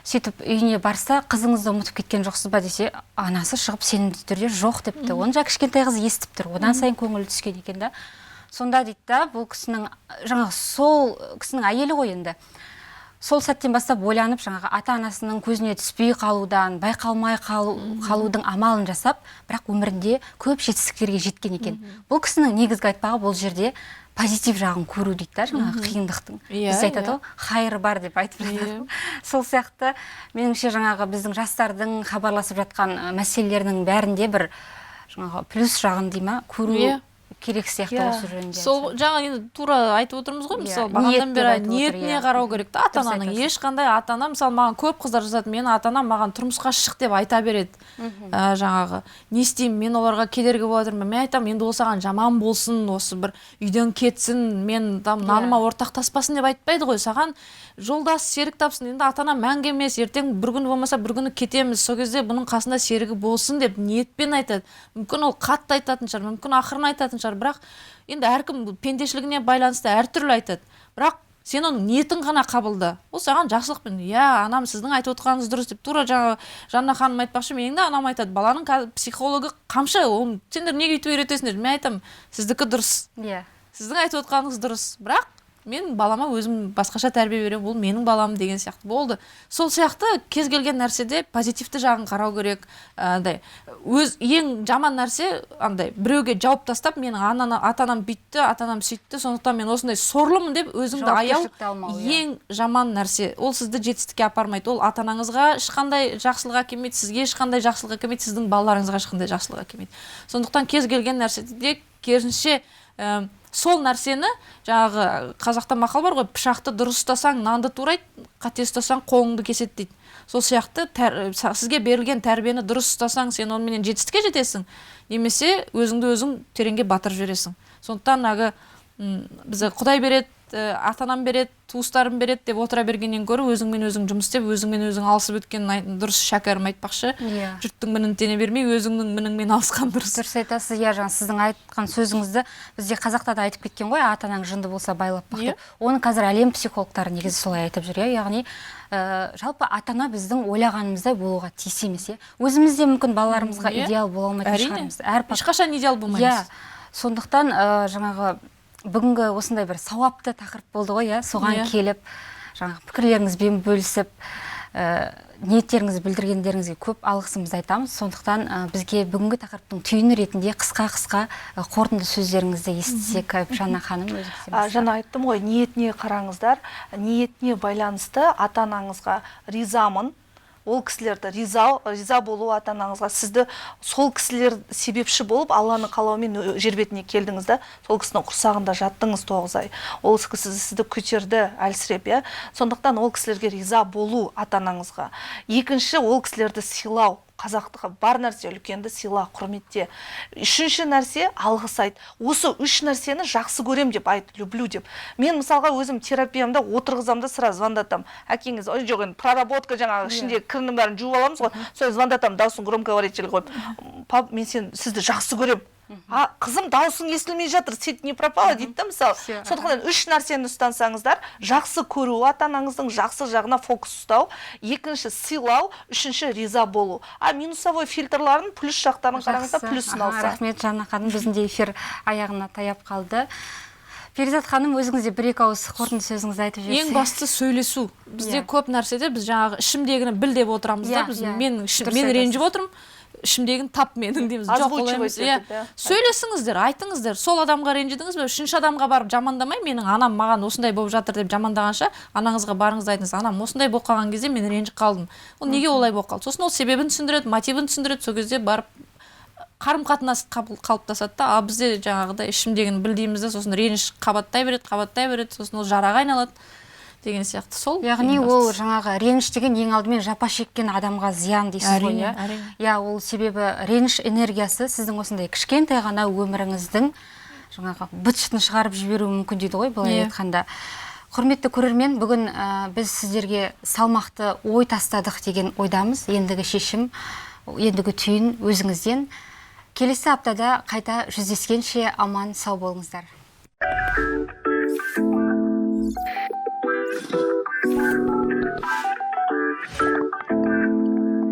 Сөйтіп үйіне барса, «Қызыңызды ұмытып кеткен жоқсыз ба?» десе, анасы шығып сенімді түрде «Жоқ» депті. Оны жаңа кішкентай қыз естіп тұр. Одан сайын көңілі түскен екен да. Сонда дейді да, бұл кісінің жаңағы сол кісінің әйелі ғой енді. Сол сәттен бастап ойланып, жаңағы ата-анасының көзіне түспей қалудан, байқалмай қалудың амалын жасап, бірақ өмірінде көп жетістіктерге жеткен екен. Бұл кісінің негізгі айтпағы бұл жерде позитив жағын көру дейді да, жаңағы қиындықтың. Бізде айтады ғой, хайыр бар деп айтып жатады. Сол сияқты меніңше жаңағы біздің жастардың хабарласып жатқан мәселелерінің бәрінде бір жаңағы плюс жағын дей ма, көру керек сияқты осы жөнінде. Сол жаңа енді тура айтып отырмыз ғой, мысалы бағанадан бері ниетіне қарау керек та ата-ананың. Ешқандай ата-ана, мысалы маған көп қыздар жазады, менің ата-анам маған тұрмысқа шық деп айта береді. Жаңағы не істеймін, мен оларға кедергі болып жатырмын. Мен айтамын, енді ол саған жаман болсын, осы бір үйден кетсін, мен там наныма ортақтаспасын деп айтпайды ғой. Саған жолдас, серік тапсын. Енді ата-ана мәңгі емес, ертең бір күні болмаса бір күні кетеміз, сол кезде бұның қасында серігі болсын деп ниетпен айтады. Мүмкін ол қатты айтатын шығар, мүмкін ақырын айтатын шығар, бірақ енді әркім пендешілігіне байланысты әртүрлі айтады. Бірақ сен оның ниетін ғана қабылда, ол саған жақсылықпен, иә, анам, сіздің айтып отырғаныңыз дұрыс деп. Тура жаңа Жанна ханым айтпақшы, менің де анам айтады, баланың психологы қамшы, оны сендер неге өйтіп үйретесіңдер? Мен айтамын, сіздікі дұрыс, сіздің айтып отырғаныңыз дұрыс, бірақ мен балама өзім басқаша тәрбие беремін, бұл менің балам деген сияқты болды. Сол сияқты кез келген нәрседе позитивті жағын қарау керек. Андай өз ең жаман нәрсе андай біреуге жауып тастап, менің ата-анам бүйтті, ата-анам сөйтті, сондықтан мен осындай сорлымын деп өзіңді аяу ең жаман нәрсе. Ол сізді жетістікке апармайды, ол ата-анаңызға ешқандай жақсылық әкелмейді, сізге ешқандай жақсылық әкелмейді, сіздің балаларыңызға ешқандай жақсылық әкелмейді. Сондықтан кез келген нәрседе керісінше сол нәрсені, жаңағы қазақта мақал бар ғой, пышақты дұрыс ұстасаң нанды турайды, қате ұстасаң қолыңды кеседі дейді. Сол сияқты сізге берілген тәрбиені дұрыс ұстасаң, сен оныменен жетістікке жетесің, немесе өзіңді өзің тереңге батырып жібересің. Сондықтан әлгі бізде Құдай береді, ата-анам береді, туыстарым береді деп отыра бергеннен гөрі өзіңмен өзің жұмыс істеп, өзіңмен өзің алысып өткен дұрыс. Шәкәрім айтпақшы, жұрттың мінін тене бермей, өзіңнің мініңмен алысқан дұрыс. Дұрыс айтасыз, иә, жаңа сіздің айтқан сөзіңізді бізде қазақта да айтып кеткен ғой, ата-анаң жынды болса байлап бақ деп. Оны қазір әлем психологтары негізі солай айтып жүр, яғни жалпы ата-ана біздің ойлағанымыздай болуға тиіс емес, иә. Өзіміз де мүмкін балаларымызға идеал бола алмайтын шығармыз. Ешқашан идеал болмаймыз. Сондықтан жаңағы бүгінгі осындай бір сауапты тақырып болды ғой, иә, соған келіп, жаңағы пікірлеріңізбен бөлісіп, ниеттеріңізді білдіргендеріңізге көп алғысымызды айтамыз. Сондықтан бізге бүгінгі тақырыптың түйіні ретінде қысқа-қысқа қорытынды сөздеріңізді естісек, Жанна ханым, өзіңізден бастайық. Жаңа айттым ғой, ниетіне қараңыздар, ниетіне байланысты ата-анаңызға ризамын, ол кісілерді риза болу ата-анаңызға, сізді сол кісілер себепші болып Алланың қалауымен жер бетіне келдіңіз да, сол кісінің құрсағында жаттыңыз 9 ай. Ол кісі сізді көтерді әлсіреп, иә. Сондықтан ол кісілерге риза болу ата-анаңызға. Екінші, ол кісілерді сыйлау. Қазақтыққа бар нәрсе үлкенді сыйла, құрметте. Үшінші нәрсе алғыс айт. Осы үш нәрсені жақсы көрем деп айт, люблю деп. Мен мысалға өзім терапиямда отырғызам да сразу звондатам. Әкеңіз, ой жоқ енді проработка жаңағы ішіндегі кірінің бәрін жуып аламыз ғой. Сол звондатам, дауысын громкоговоритель қойып. Пап, мен сізді жақсы көрем. А, қызым, дауысың естілмей жатыр, сеть не пропала дейді да мысалы. Сондықтан үш нәрсені ұстансаңыздар, жақсы көру, ата-анаңыздың жақсы жағына фокус ұстау, екінші сыйлау, үшінші риза болу. А минусовой фильтрларын плюс жақтарын қараңыздар, плюсын алса. Рахмет, Жанна ханым, біздің де эфир аяғына таяп қалды. Перизат ханым, өзіңіз де бір-екі ауыз қорытынды сөзіңізді айтып жіберсеңіз. Ең бастысы сөйлесу. Бізде көп нәрседе біз жаңағы ішімдегіні біл деп отырамыз да, біз мен ренжіп отырмын, ішімдегін тап менің дейміз. Жоқ, олай емес. Сөйлесіңіздер, айтыңыздар. Сол адамға ренжідіңіз бе, үшінші адамға барып жамандамай, менің анам маған осындай болып жатыр деп жамандағанша, анаңызға барыңыз да айтыңыз, анам осындай болып қалған кезде мен ренжіп қалдым. Ол неге олай болып қалды? Сосын ол себебін түсіндіреді, мотивін түсіндіреді, сол кезде барып қарым-қатынас қалыптасады да. Ал бізде жаңағыдай ішімдегіні біл дейміз да, сосын реніш қабаттай береді, қабаттай береді, сосын ол жараға айналады деген сияқты. Сол. Яғни ол жаңағы реніш деген ең алдымен жапа шеккен адамға зиян дейсіз ғой, иә? Иә, ол себебі реніш энергиясы сіздің осындай кішкентай ғана өміріңіздің жаңағы быт-шытын шығарып жіберуі мүмкін дейді ғой, былай айтқанда. Құрметті көрермен, бүгін біз сіздерге салмақты ой тастадық деген ойдамыз. Ендігі шешім, ендігі түйін өзіңізден. Келесі аптада қайта жүздескенше аман сау болыңыздар.